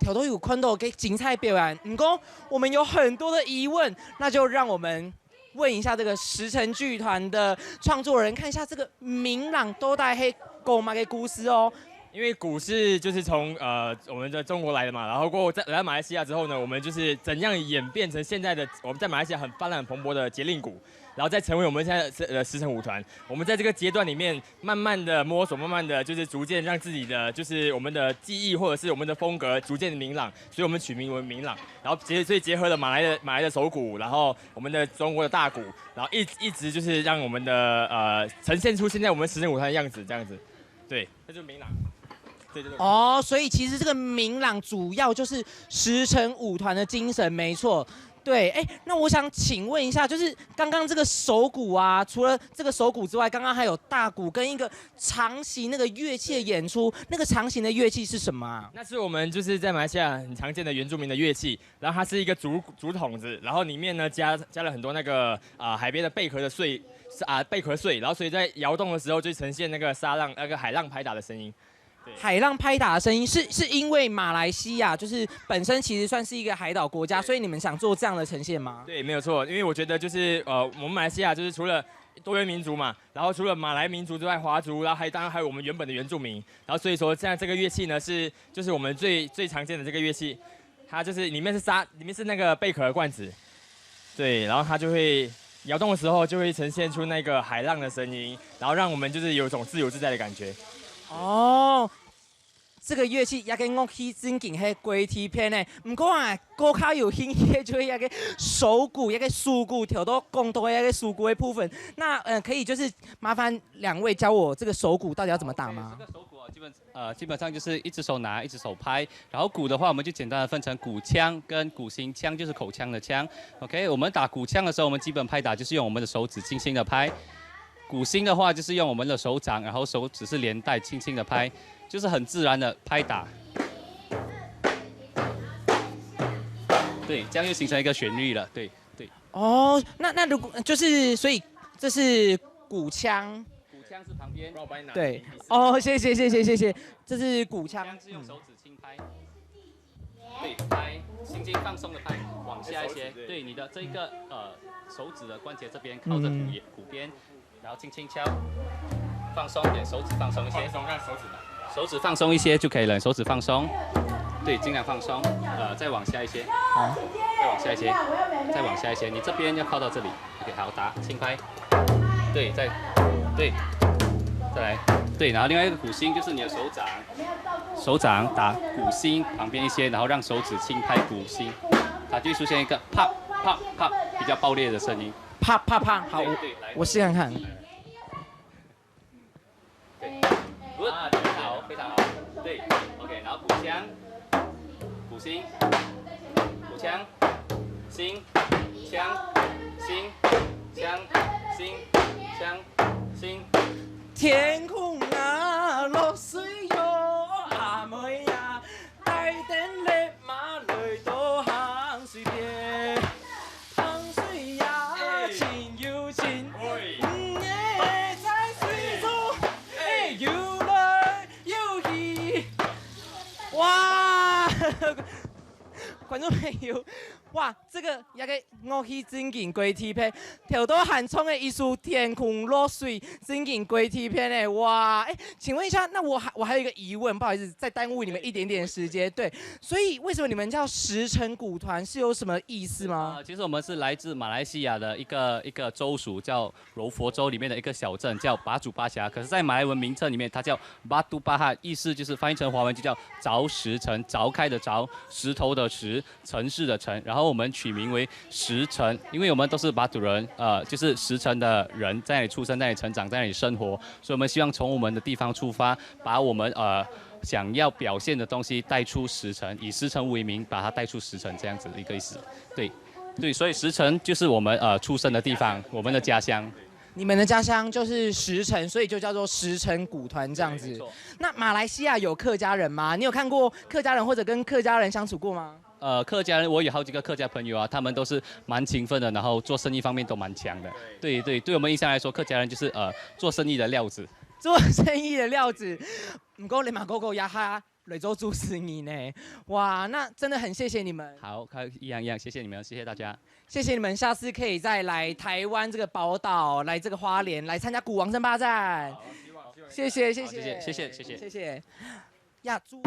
頭到有看到个精彩表演，不過我們有很多的疑問，那就讓我們 問一下這個石城劇團的創作人，看一下這個明朗到底係講麼个故事哦。因為鼓是就是從呃我們的中國來的嘛，然後過後在來到馬來西亞之後呢，我們就是怎樣演變成現在的我們在馬來西亞很發展很蓬勃的節令鼓，然後再成為我們現在的呃石城舞團。我們在這個階段裡面慢慢的摸索，慢慢的就是逐漸讓自己的就是我們的技藝或者是我們的風格逐漸的明朗，所以我們取名為明朗。然後結所以結合了馬來的馬來的手鼓，然後 我們的中國的大鼓，然後一一直就是讓我們的呃呈現出現在我們石城舞團的樣子，這樣子，對，那就明朗，對對對。哦，所以其實這個明朗主要就是石城舞團的精神，沒錯。對，哎，那我想請問一下，就是剛剛這個手鼓啊，除了這個手鼓之外，剛剛還有大鼓跟一個長形那個樂器的演出，那個長形的樂器是什麼啊？那是我們就是在馬來西亞很常見的原住民的樂器， 然後它是一個竹竹筒子，然後裡面呢加加了很多那個啊、呃、海邊的貝殼的碎啊貝殼碎，然後所以在搖動的時候就呈現那個沙浪那個海浪拍打的聲音。海浪拍打的聲音是是因為馬來西亞就是本身其實算是一個海島國家，所以你們想做這樣的呈現嗎？對，沒有錯，因為我覺得就是呃我們馬來西亞就是除了多元民族嘛，然後除了馬來民族之外，華族，然後還當然還有我們原本的原住民，然後所以說現在這個樂器呢是就是我們最最常見的這個樂器， 它就是裡面是沙，裡面是那個貝殼的罐子，對，然後它就會搖動的時候就會呈現出那個海浪的聲音，然後讓我們就是有一種自由自在的感覺。哦，這個樂器，這個樂器真經係國際品呢。毋過啊，更加有興趣个就係這個手鼓，這個手鼓，頭到講到這個手鼓的部分。那呃，可以就是麻煩兩位教我這個手鼓到底要怎麼打嗎？這個手鼓啊，基本呃，基本上就是一隻手拿，一隻手拍。然後鼓的話，我們就簡單的分成鼓腔跟鼓心腔，就是口腔的腔。OK，我們打鼓腔的時候，我們基本拍打就是用我們的手指輕輕的拍。鼓心的話，就是用我們的手掌，然後手指是連帶輕輕的拍，就是很自然的拍打。对，这样就形成一个旋律了。对对。哦，那那如果就是所以这是鼓腔。鼓腔是旁边。帮我帮你拿。对，哦，谢谢谢谢谢谢，这是鼓腔。这样是用手指轻拍。对，拍，轻轻放松的拍，往下一些。对，你的这一个呃手指的关节这边靠着鼓眼鼓边，然后轻轻敲，放松一点，手指放松一些。放松，让手指拿。手指放松一些就可以了，手指放松。对，尽量放松。呃，再往下一些。好。再往下一些。再往下一些。你这边要靠到这里。OK，好，打，轻拍。对，再对，再来。对，然后另外一个鼓心就是你的手掌，手掌打鼓心旁边一些，然后让手指轻拍鼓心，它就会出现一个啪啪啪比较爆裂的声音。啪啪啪，好，我我试看看。对，good，好，非常好。对，OK，然后鼓腔，五星，五枪，星，枪，星，枪，星，枪，星。天空啊，落水哟，阿妹啊，帶等笠嘛來到行水邊。行水呀，哎。真有情，喂。嗯，哎，在水中，哎，游来游去。哇！觀眾朋友，哇，這個，這個樂器真經過特別，頭到還唱个一首《天空落水》，真經過特別呢，哇！哎，請問一下，那我還，我還有一個疑問，不好意思，再耽誤你們一點點時間。對，所以為什麼你們叫石城古團，是有什麼意思嗎？呃，其實我們是來自馬來西亞的一個，一個州屬，叫柔佛州裡面的一個小鎮，叫巴祖巴峽。可是，在馬來文名冊裡面，它叫Batu Pahat，意思就是翻譯成華文就叫鑿石城，鑿開的鑿，石頭的石，城市的城。然後我們取名為石城，因為我們都是巴祖人，呃，就是石城的人，在那裡出生，在那裡成長，在那裡生活，所以我們希望從我們的地方出發，把我們，呃，想要表現的東西帶出石城，以石城為名，把它帶出石城，這樣子的一個意思。對，對，所以石城就是我們，呃，出生的地方，我們的家鄉。你們的家鄉就是石城，所以就叫做石城古團這樣子。對，沒錯。那馬來西亞有客家人嗎？你有看過客家人或者跟客家人相處過嗎？呃，客家人，我有好幾個客家朋友啊，他們都是蠻勤奮的，然後做生意方面都蠻強的。對，對，對我們印象來說，客家人就是，呃，做生意的料子。做生意的料子。毋過你嘛个个也哈來做主持人呢。哇，那真的很謝謝你們。好，一樣一樣，謝謝你們，謝謝大家。謝謝你們，下次可以再來台灣這個寶島，來這個花蓮，來參加古王爭霸戰。好，希望，希望。謝謝，謝謝，好，謝謝，謝謝，謝謝。謝謝。亞洲。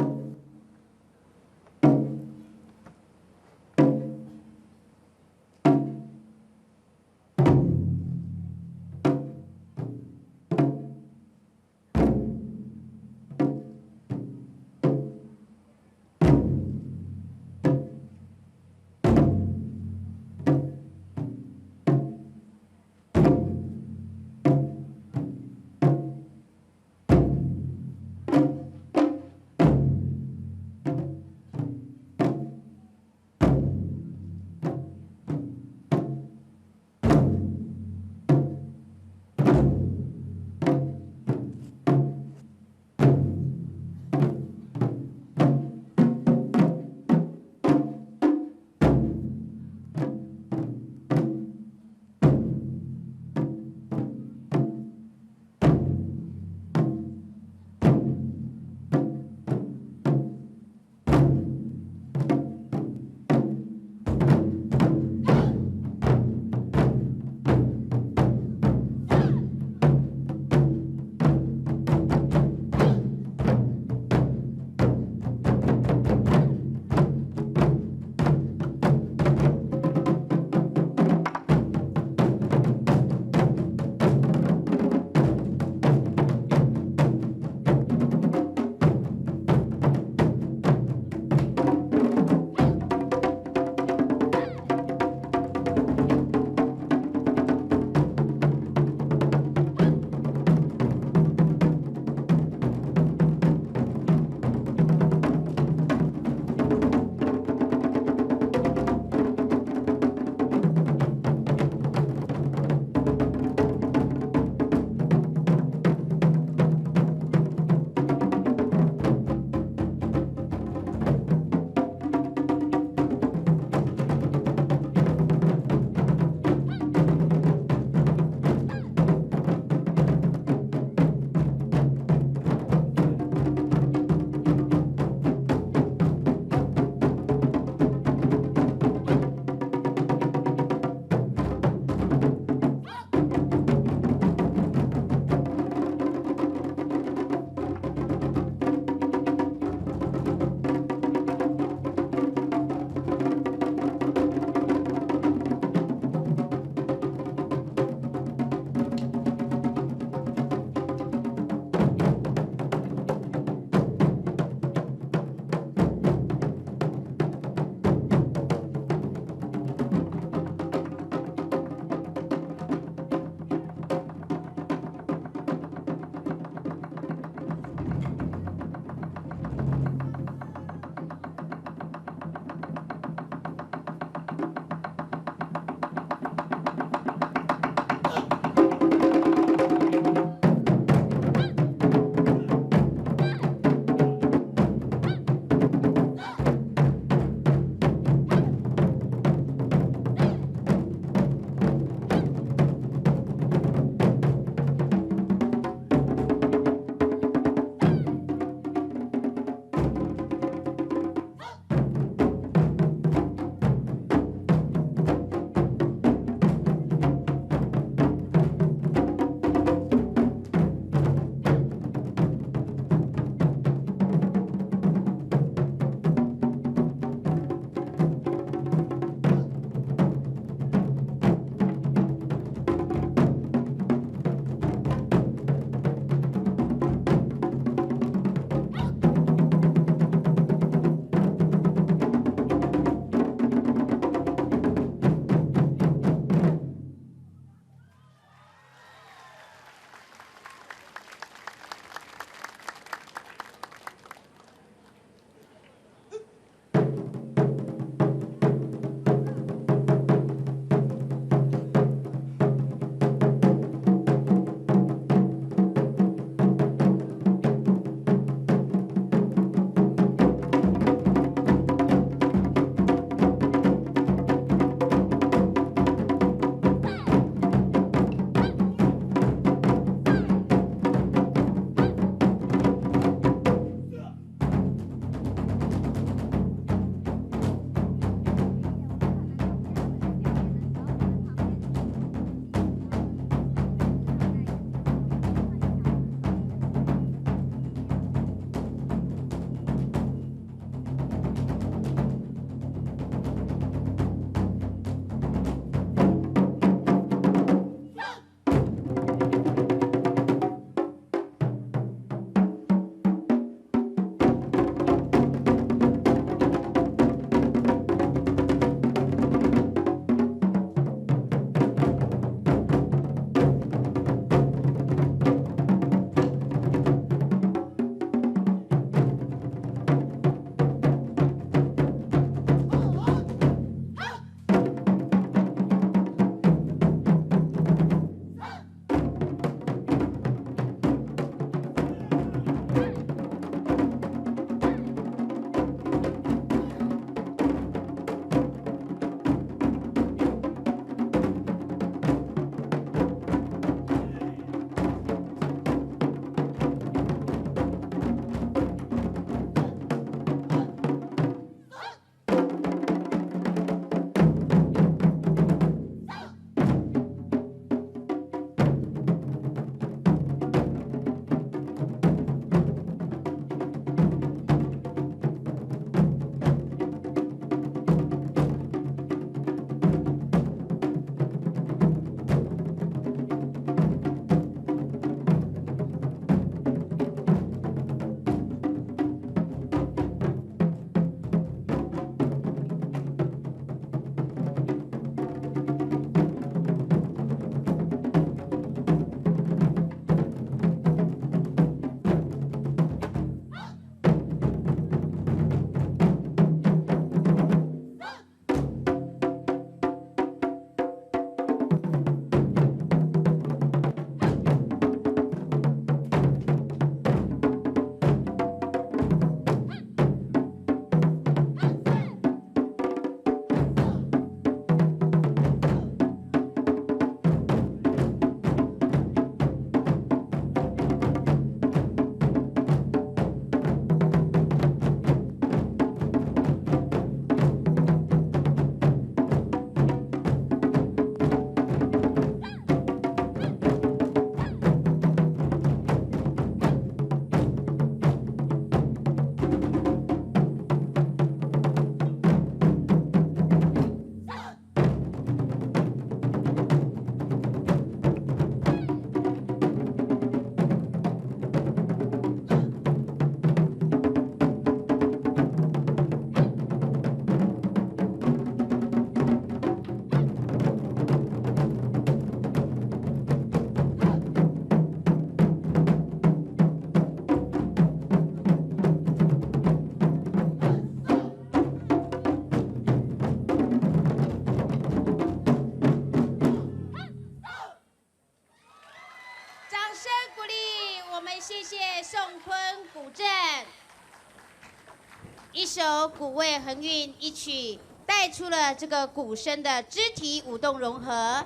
一首古味横韵一曲，带出了这个鼓声的肢体舞动融合，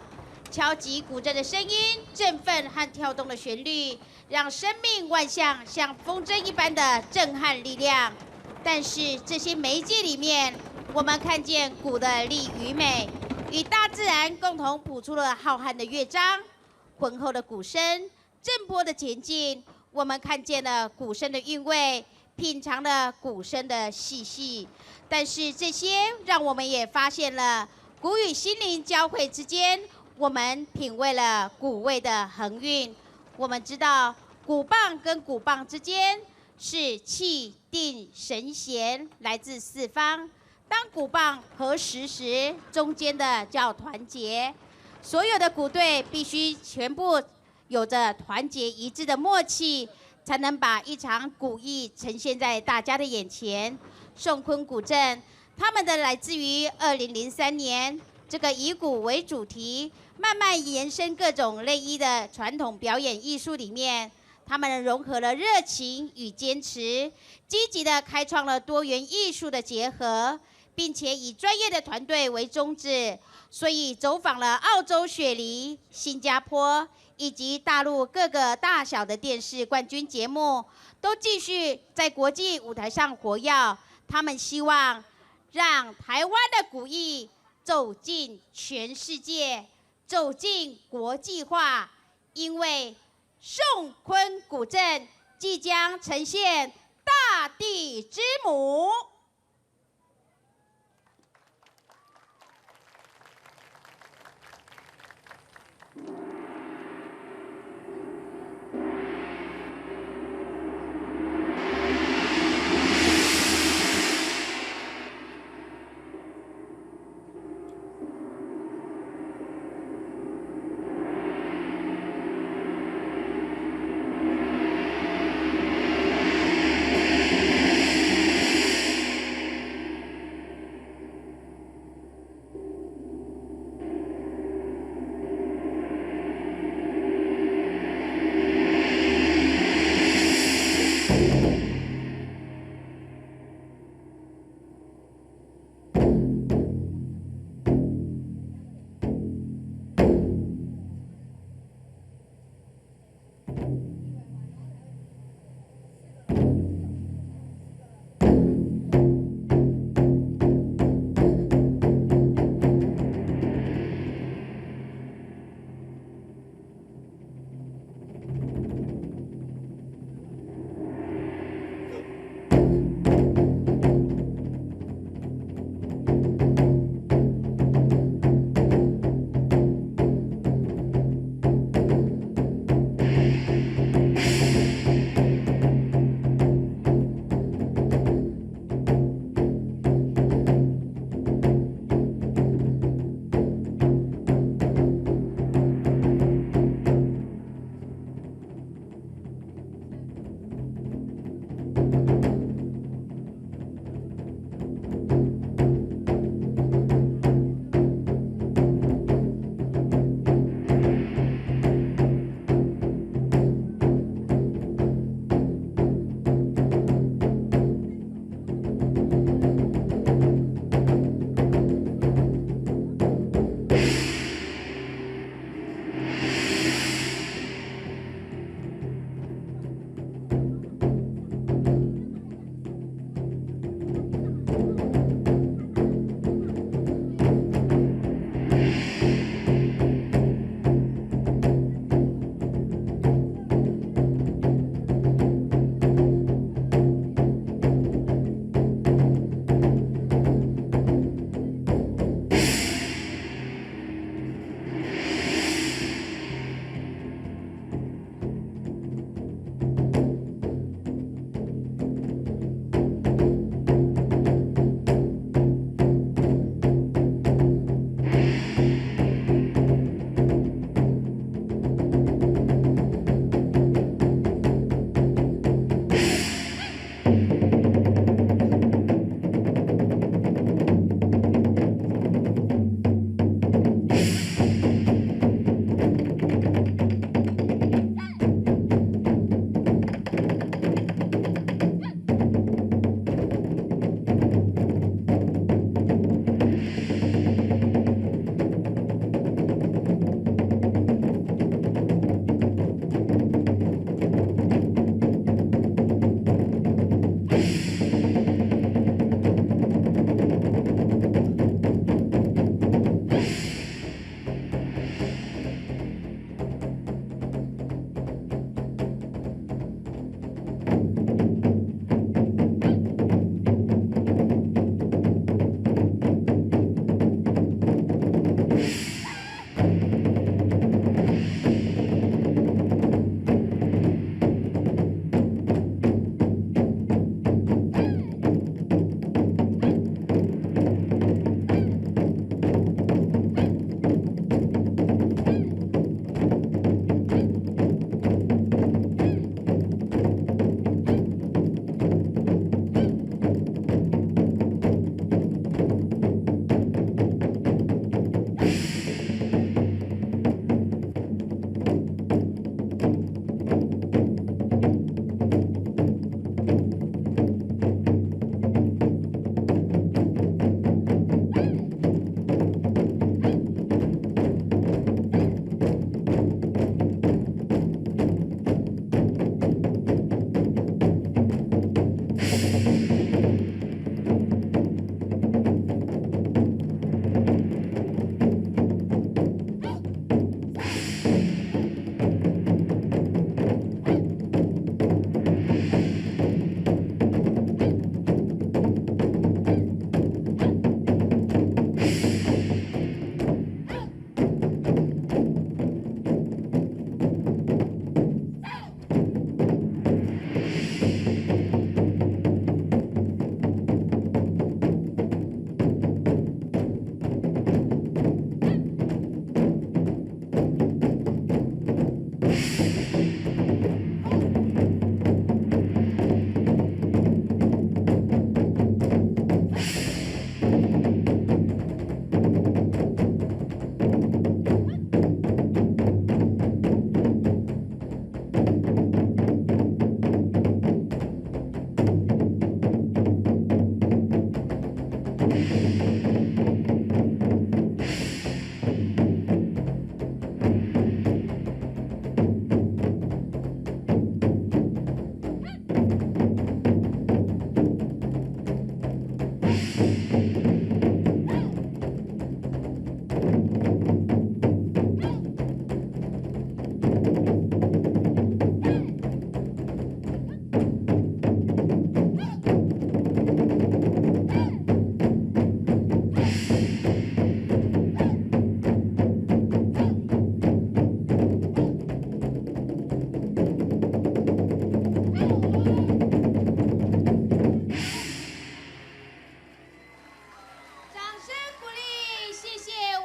敲击古镇的声音，振奋和跳动的旋律，让生命万象像风筝一般的震撼力量。但是这些媒介里面，我们看见鼓的力与美，与大自然共同谱出了浩瀚的乐章。浑厚的鼓声，震波的前进，我们看见了鼓声的韵味，品尝了鼓声的细细。但是这些让我们也发现了，鼓与心灵交汇之间，我们品味了鼓味的横韵。我们知道，鼓棒跟鼓棒之间是气定神闲，来自四方。当鼓棒合十时，中间的叫团结。所有的鼓队必须全部有着团结一致的默契，才能把一场古意呈现在大家的眼前。宋坤古镇，他们的来自于二零零三年这个以鼓为主题，慢慢延伸各种类一的传统表演艺术里面，他们融合了热情与坚持，积极的开创了多元艺术的结合，并且以专业的团队为宗旨，所以走访了澳洲雪梨、新加坡以及大陆各个大小的电视冠军节目，都继续在国际舞台上活跃。他们希望让台湾的古艺走进全世界，走进国际化，因为宋坤古镇即将呈现大地之母。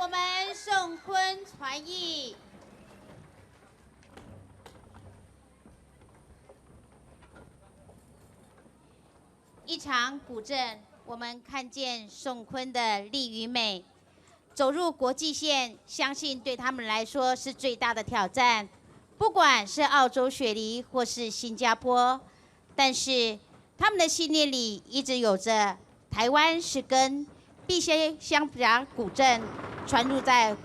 我们宋坤传艺。一场古镇，我们看见宋坤的力与美。走入国际线，相信对他们来说是最大的挑战。不管是澳洲雪梨或是新加坡，但是他们的信念里一直有着"台湾是根"，必须将古镇传入在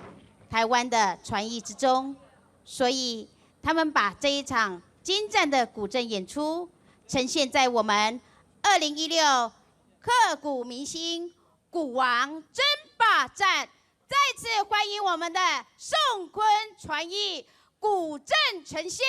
台湾的传艺之中。所以他们把这一场精湛的古镇演出呈现在我们二零一六刻骨铭心古王争霸战。再次欢迎我们的宋坤传艺古镇呈现。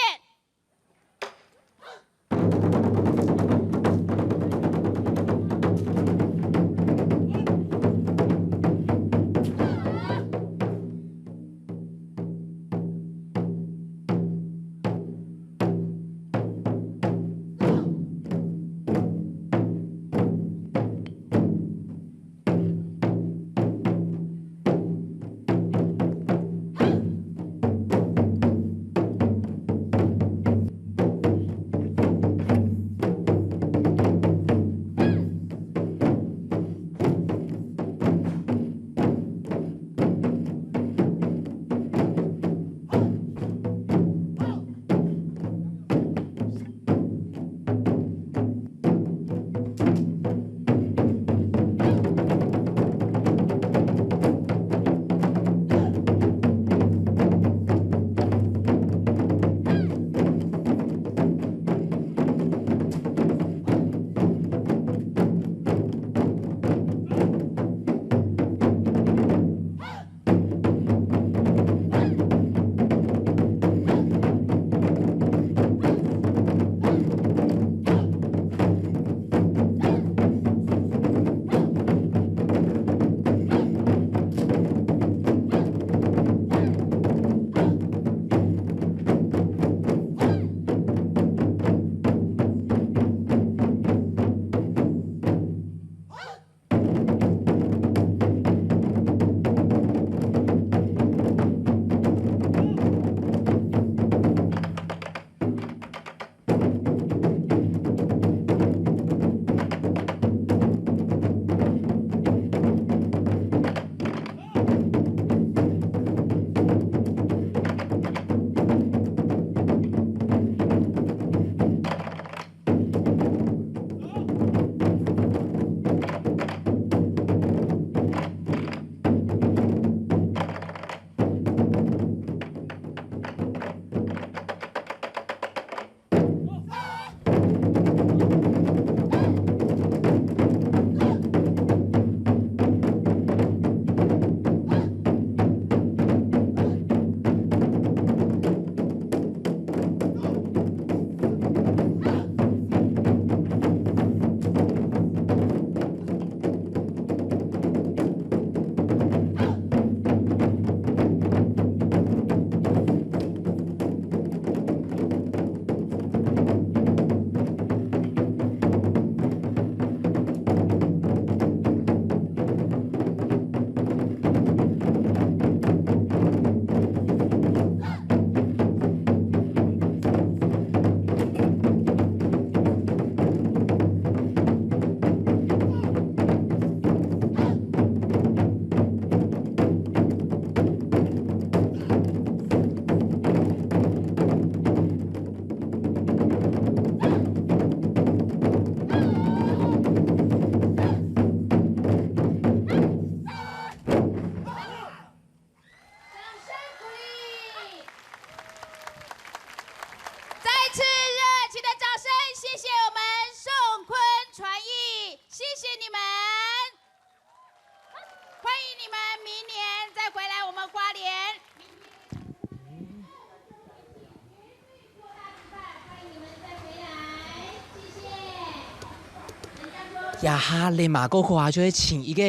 掌声鼓励。再次热情的掌声，谢谢我们宋坤传艺，谢谢你们。欢迎你们明年再回来我们花莲。 這下，恁嫲哥哥啊，就會請一個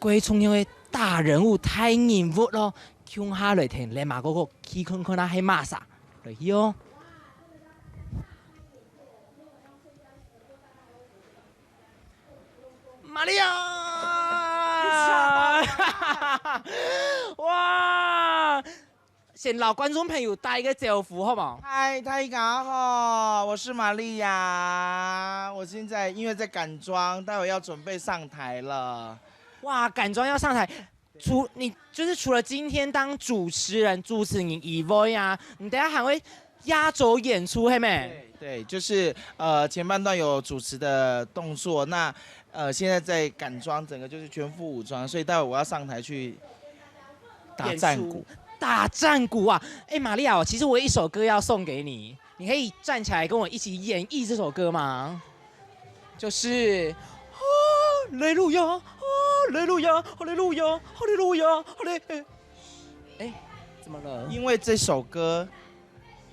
最重要个大人物、大人物咯，共下來跈恁嫲哥哥去看看啊，係麼儕。來去哦。瑪利亞！先摎觀眾朋友打一個招呼，好無？嗨，大家好，我是瑪利亞。我現在因為在趕妝，待會要準備上台了。哇，趕妝要上台，除，你就是除了今天當主持人、主持人以外啊，你等下還會壓軸演出，係無？對，對，就是，呃，前半段有主持的動作，那，呃，現在在趕妝，整個就是全副武裝，所以待會我要上台去打戰鼓。演出。打戰鼓啊！哎，瑪利亞，其實我有一首歌要送給你，你可以站起來跟我一起演繹這首歌嗎？就是哈利路亞，哈利路亞，哈利路亞，哈利路亚，哈利，哎，怎麼了？因為這首歌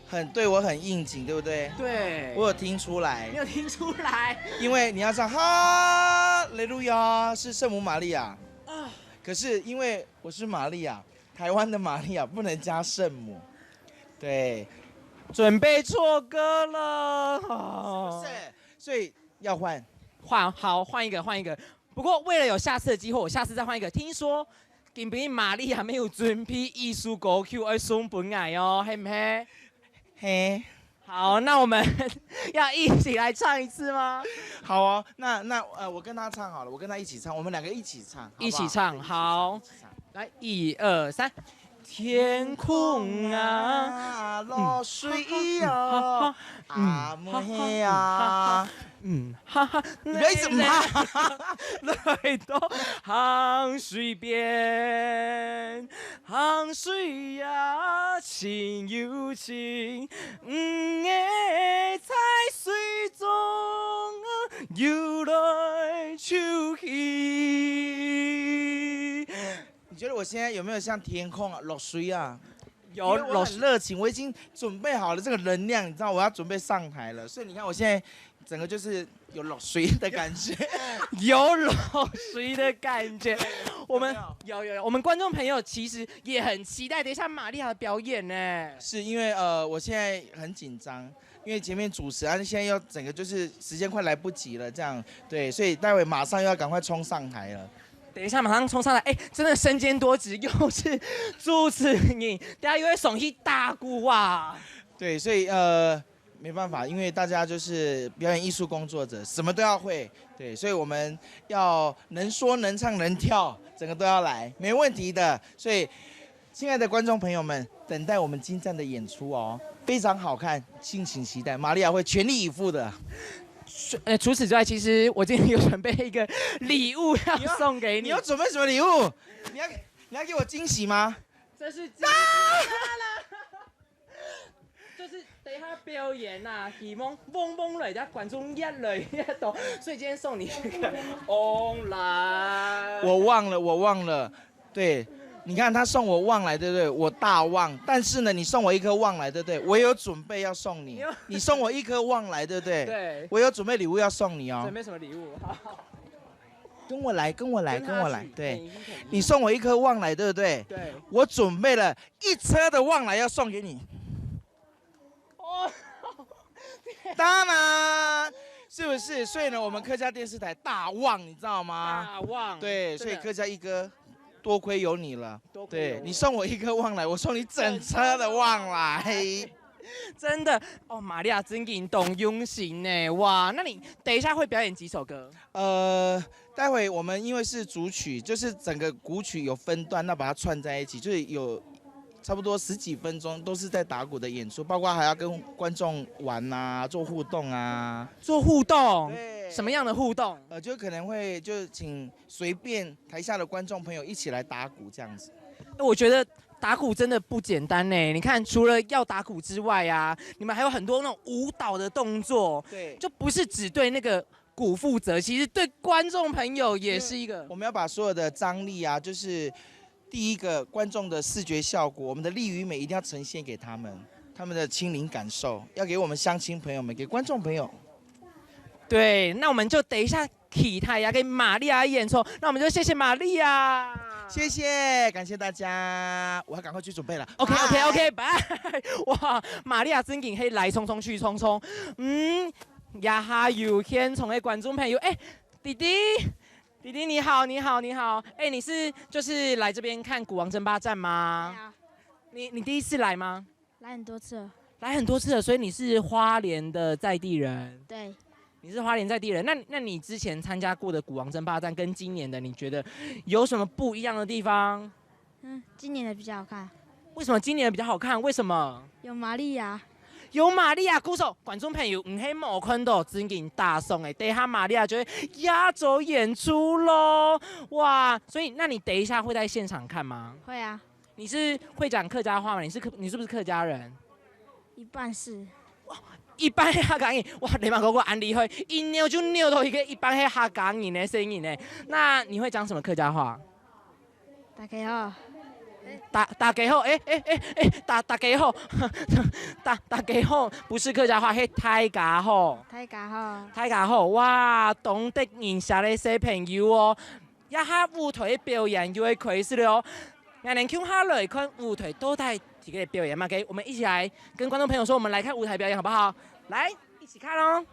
很，對我很應景，對不對？對。我有聽出來。你有聽出來？因為你要唱哈利路亞是聖母瑪利亞，啊。可是因為我是瑪利亞，台灣的瑪利亞不能加聖母。對。準備錯歌了。是不是？所以要換。換，好，換一個，換一個。不過為了有下次的機會，我下次再換一個。聽說今晡日瑪利亞乜有準備一首歌曲愛送分𠊎哦，係毋係？嘿。好，那我們要一起來唱一次嗎？好哦，那，那，呃，我跟他唱好了，我跟他一起唱，我們兩個一起唱，好不好？一起唱，好。一起唱，一起唱。來，一二三。天空啊，落水啊，嗯，哈哈，嗯，哈哈，嗯，哈哈，你不要一直罵。來到鹹水邊，鹹水啊，真有情，魚仔在水中啊，游來游去。你覺得我現在有沒有像天空啊，落水啊？有，因為我很熱情，我已經準備好了這個能量，你知道我要準備上台了，所以你看我現在整個就是有落水的感覺。有落水的感覺。我們，有沒有？有，有，有，我們觀眾朋友其實也很期待等一下瑪利亞的表演呢。是因為，呃，我現在很緊張，因為前面主持，啊，現在又整個就是時間快來不及了，這樣，對，所以待會馬上又要趕快衝上台了。等一下馬上衝上來，哎，真的身兼多職，又是主持人，等下又會上去打鼓啊。對，所以，呃，沒辦法，因為大家就是表演藝術工作者，什麼都要會，對，所以我們要能說能唱能跳，整個都要來，沒問題的。所以，親愛的觀眾朋友們，等待我們精湛的演出哦，非常好看，敬請期待，瑪利亞會全力以赴的。除，呃，除此之外，其實我今天有準備一個禮物要送給你。你要，你要準備什麼禮物？你要，你要給我驚喜嗎？這是驚喜啦！就是等一下表演啊，希望旺旺來，這觀眾越來越多，所以今天送你一個旺來。我旺了，我旺了。對，你看他送我旺來，對不對？我大旺，但是呢，你送我一顆旺來，對不對？我有準備要送你。你有，你送我一顆旺來，對不對？對。我有準備禮物要送你哦。準備什麼禮物？好。跟我來，跟我來，跟我來。跟他去，對。你送我一顆旺來，對不對？對。我準備了一車的旺來要送給你。哦。當然，是不是？所以呢，我們客家電視台大旺，你知道嗎？大旺，對，真的。所以客家一哥，多虧有你了。多虧有我。對，你送我一顆旺來，我送你整車的旺來。真的，哦，瑪利亞真的當用心呢，哇，那你等一下會表演幾首歌？呃，待會我們因為是主曲，就是整個古曲有分段，那把它串在一起，就是有差不多十幾分鐘都是在打鼓的演出，包括還要跟觀眾玩啊，做互動啊。做互動？對。什麼樣的互動？呃，就可能會就請隨便台下的觀眾朋友一起來打鼓這樣子。我覺得打鼓真的不簡單呢。你看，除了要打鼓之外啊，你們還有很多那種舞蹈的動作，對。就不是只對那個鼓負責，其實對觀眾朋友也是一個。我們要把所有的張力啊，就是第一個觀眾的視覺效果，我們的力與美一定要呈現給他們，他們的親臨感受，要給我們鄉親朋友們，給觀眾朋友。對，那我們就等一下期待呀，跟瑪利亞演出，那我們就謝謝瑪利亞。謝謝，感謝大家，我要趕快去準備了。OK，OK，OK，拜。哇，瑪利亞真的可以來匆匆去匆匆。嗯，這下有現場的觀眾朋友，哎，弟弟，弟弟你好，你好，你好。哎，你是就是來這邊看鼓王爭霸戰嗎？對啊。你你第一次来吗？来很多次了。来很多次了，所以你是花莲的在地人。对。你是花莲在地人，那那你之前参加过的鼓王争霸战跟今年的，你觉得有什么不一样的地方？嗯，今年的比较好看。为什么今年的比较好看？为什么？有玛利亚。有玛利亚鼓手，观众朋友，你还没看到，真正打爽哎，等一下玛利亚就会压轴演出喽，哇！所以，那你等一下会在现场看吗？会啊。你是会讲客家话吗？你是客，你是不是客家人？一半是。一半係客家人，哇！你嘛講過恁厲害，一扭就扭到一个一半係客家人的声音呢。那你会讲什么客家话？大家好。大大家好，哎哎哎哎，大大家好，大大家好，不是客家话，是大家好。大家好。大家好，哇，懂得认识个小朋友哦。一下舞台表演又要开始了哦。俺们共下来看舞台到底几个表演嘛？OK，我们一起来跟观众朋友说，我们来看舞台表演好不好？来，一起看哦。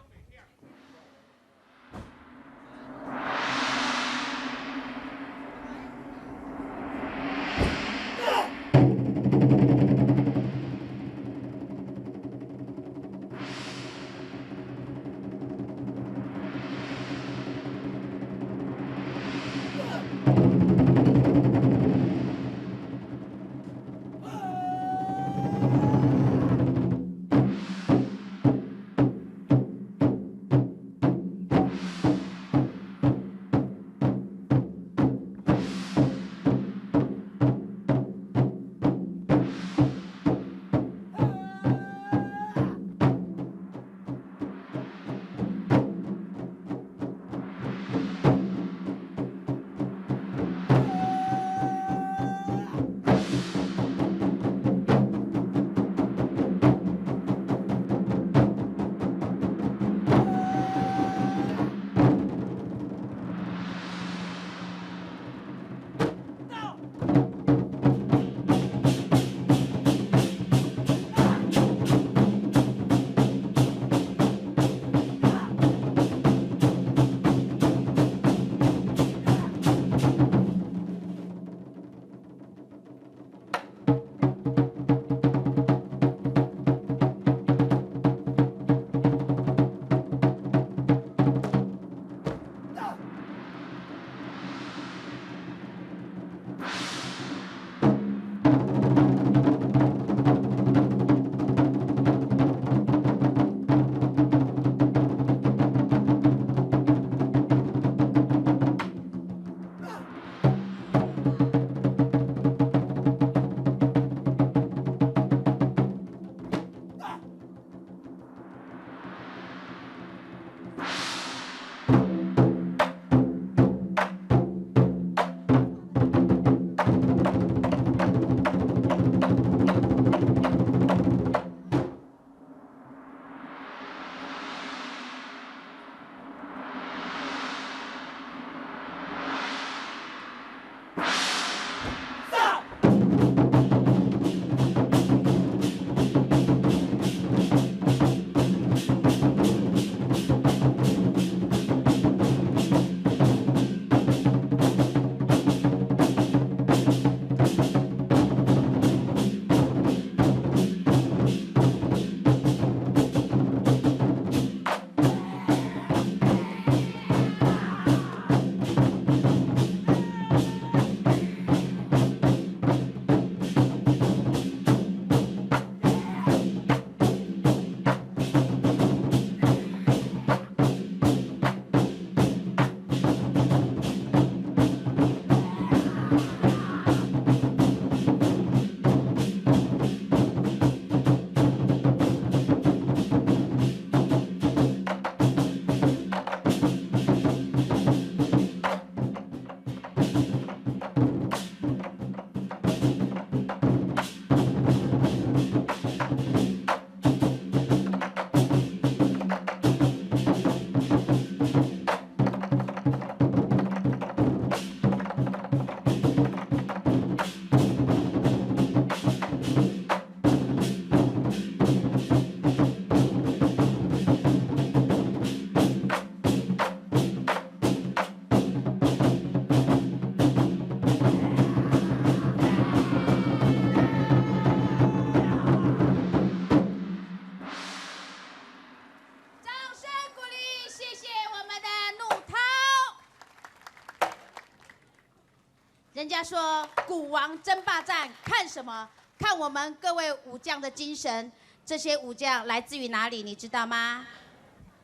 人家说鼓王争霸战，看什么？看我们各位武将的精神。这些武将来自于哪里？你知道吗？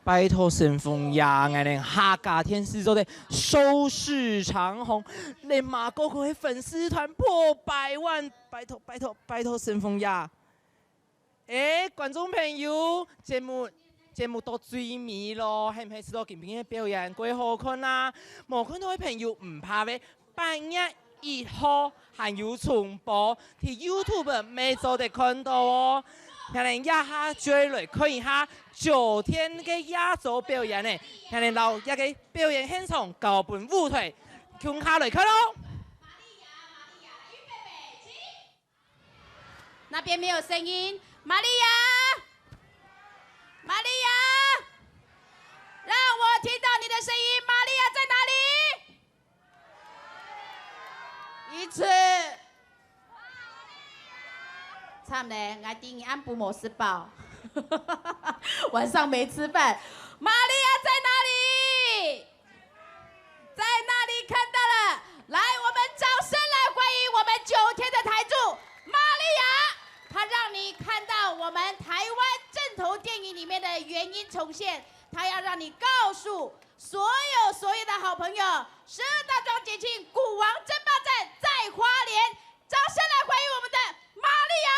拜託神鳳爺，𠊎等客家電視做得收視長紅，連馬哥哥个粉絲團破百萬，拜託拜託拜託神鳳爺。欸，觀眾朋友，節目節目到最尾咯，係毋係試著今晡日个表演蓋好看啊？無看著个朋友毋怕个，八月一號還有重播，在YouTube乜做得看著哦。𠊎等這下就來看一下九天个壓軸表演呢，𠊎等摎這个表演現場交分舞台，共下來看咯。 那边没有声音。玛利亚，玛利亚，让我听到你的声音。玛利亚在哪里？一次。惨了，我今天暗晡没吃饱，晚上没吃饭。玛利亚在哪里？ 在那里看到了。来，我们掌声来欢迎我们九天的台柱玛利亚，她让你看到我们台湾正统电影里面的原音重现，她要让你告诉所有所有的好朋友，十二大庄节庆鼓王争霸战在花莲，掌声来欢迎我们的玛利亚。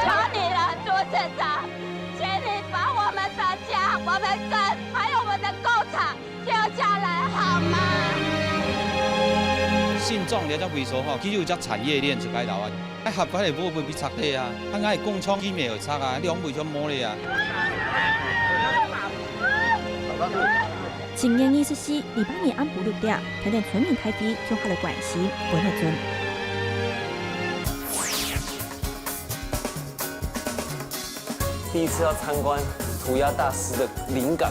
求你了，主市长，请你把我们的家、我们根，还有我们的工厂留下来好吗？信众了，这位所吼，其实有只产业链是该台湾，哎，合法的无分别拆退啊，啊，哎，工厂起码有拆啊，两位全无咧啊。十月二十四，禮拜日暗晡六點，跈等村民大會共下來關心分仔圳。第一次要參觀塗鴉大師的靈感。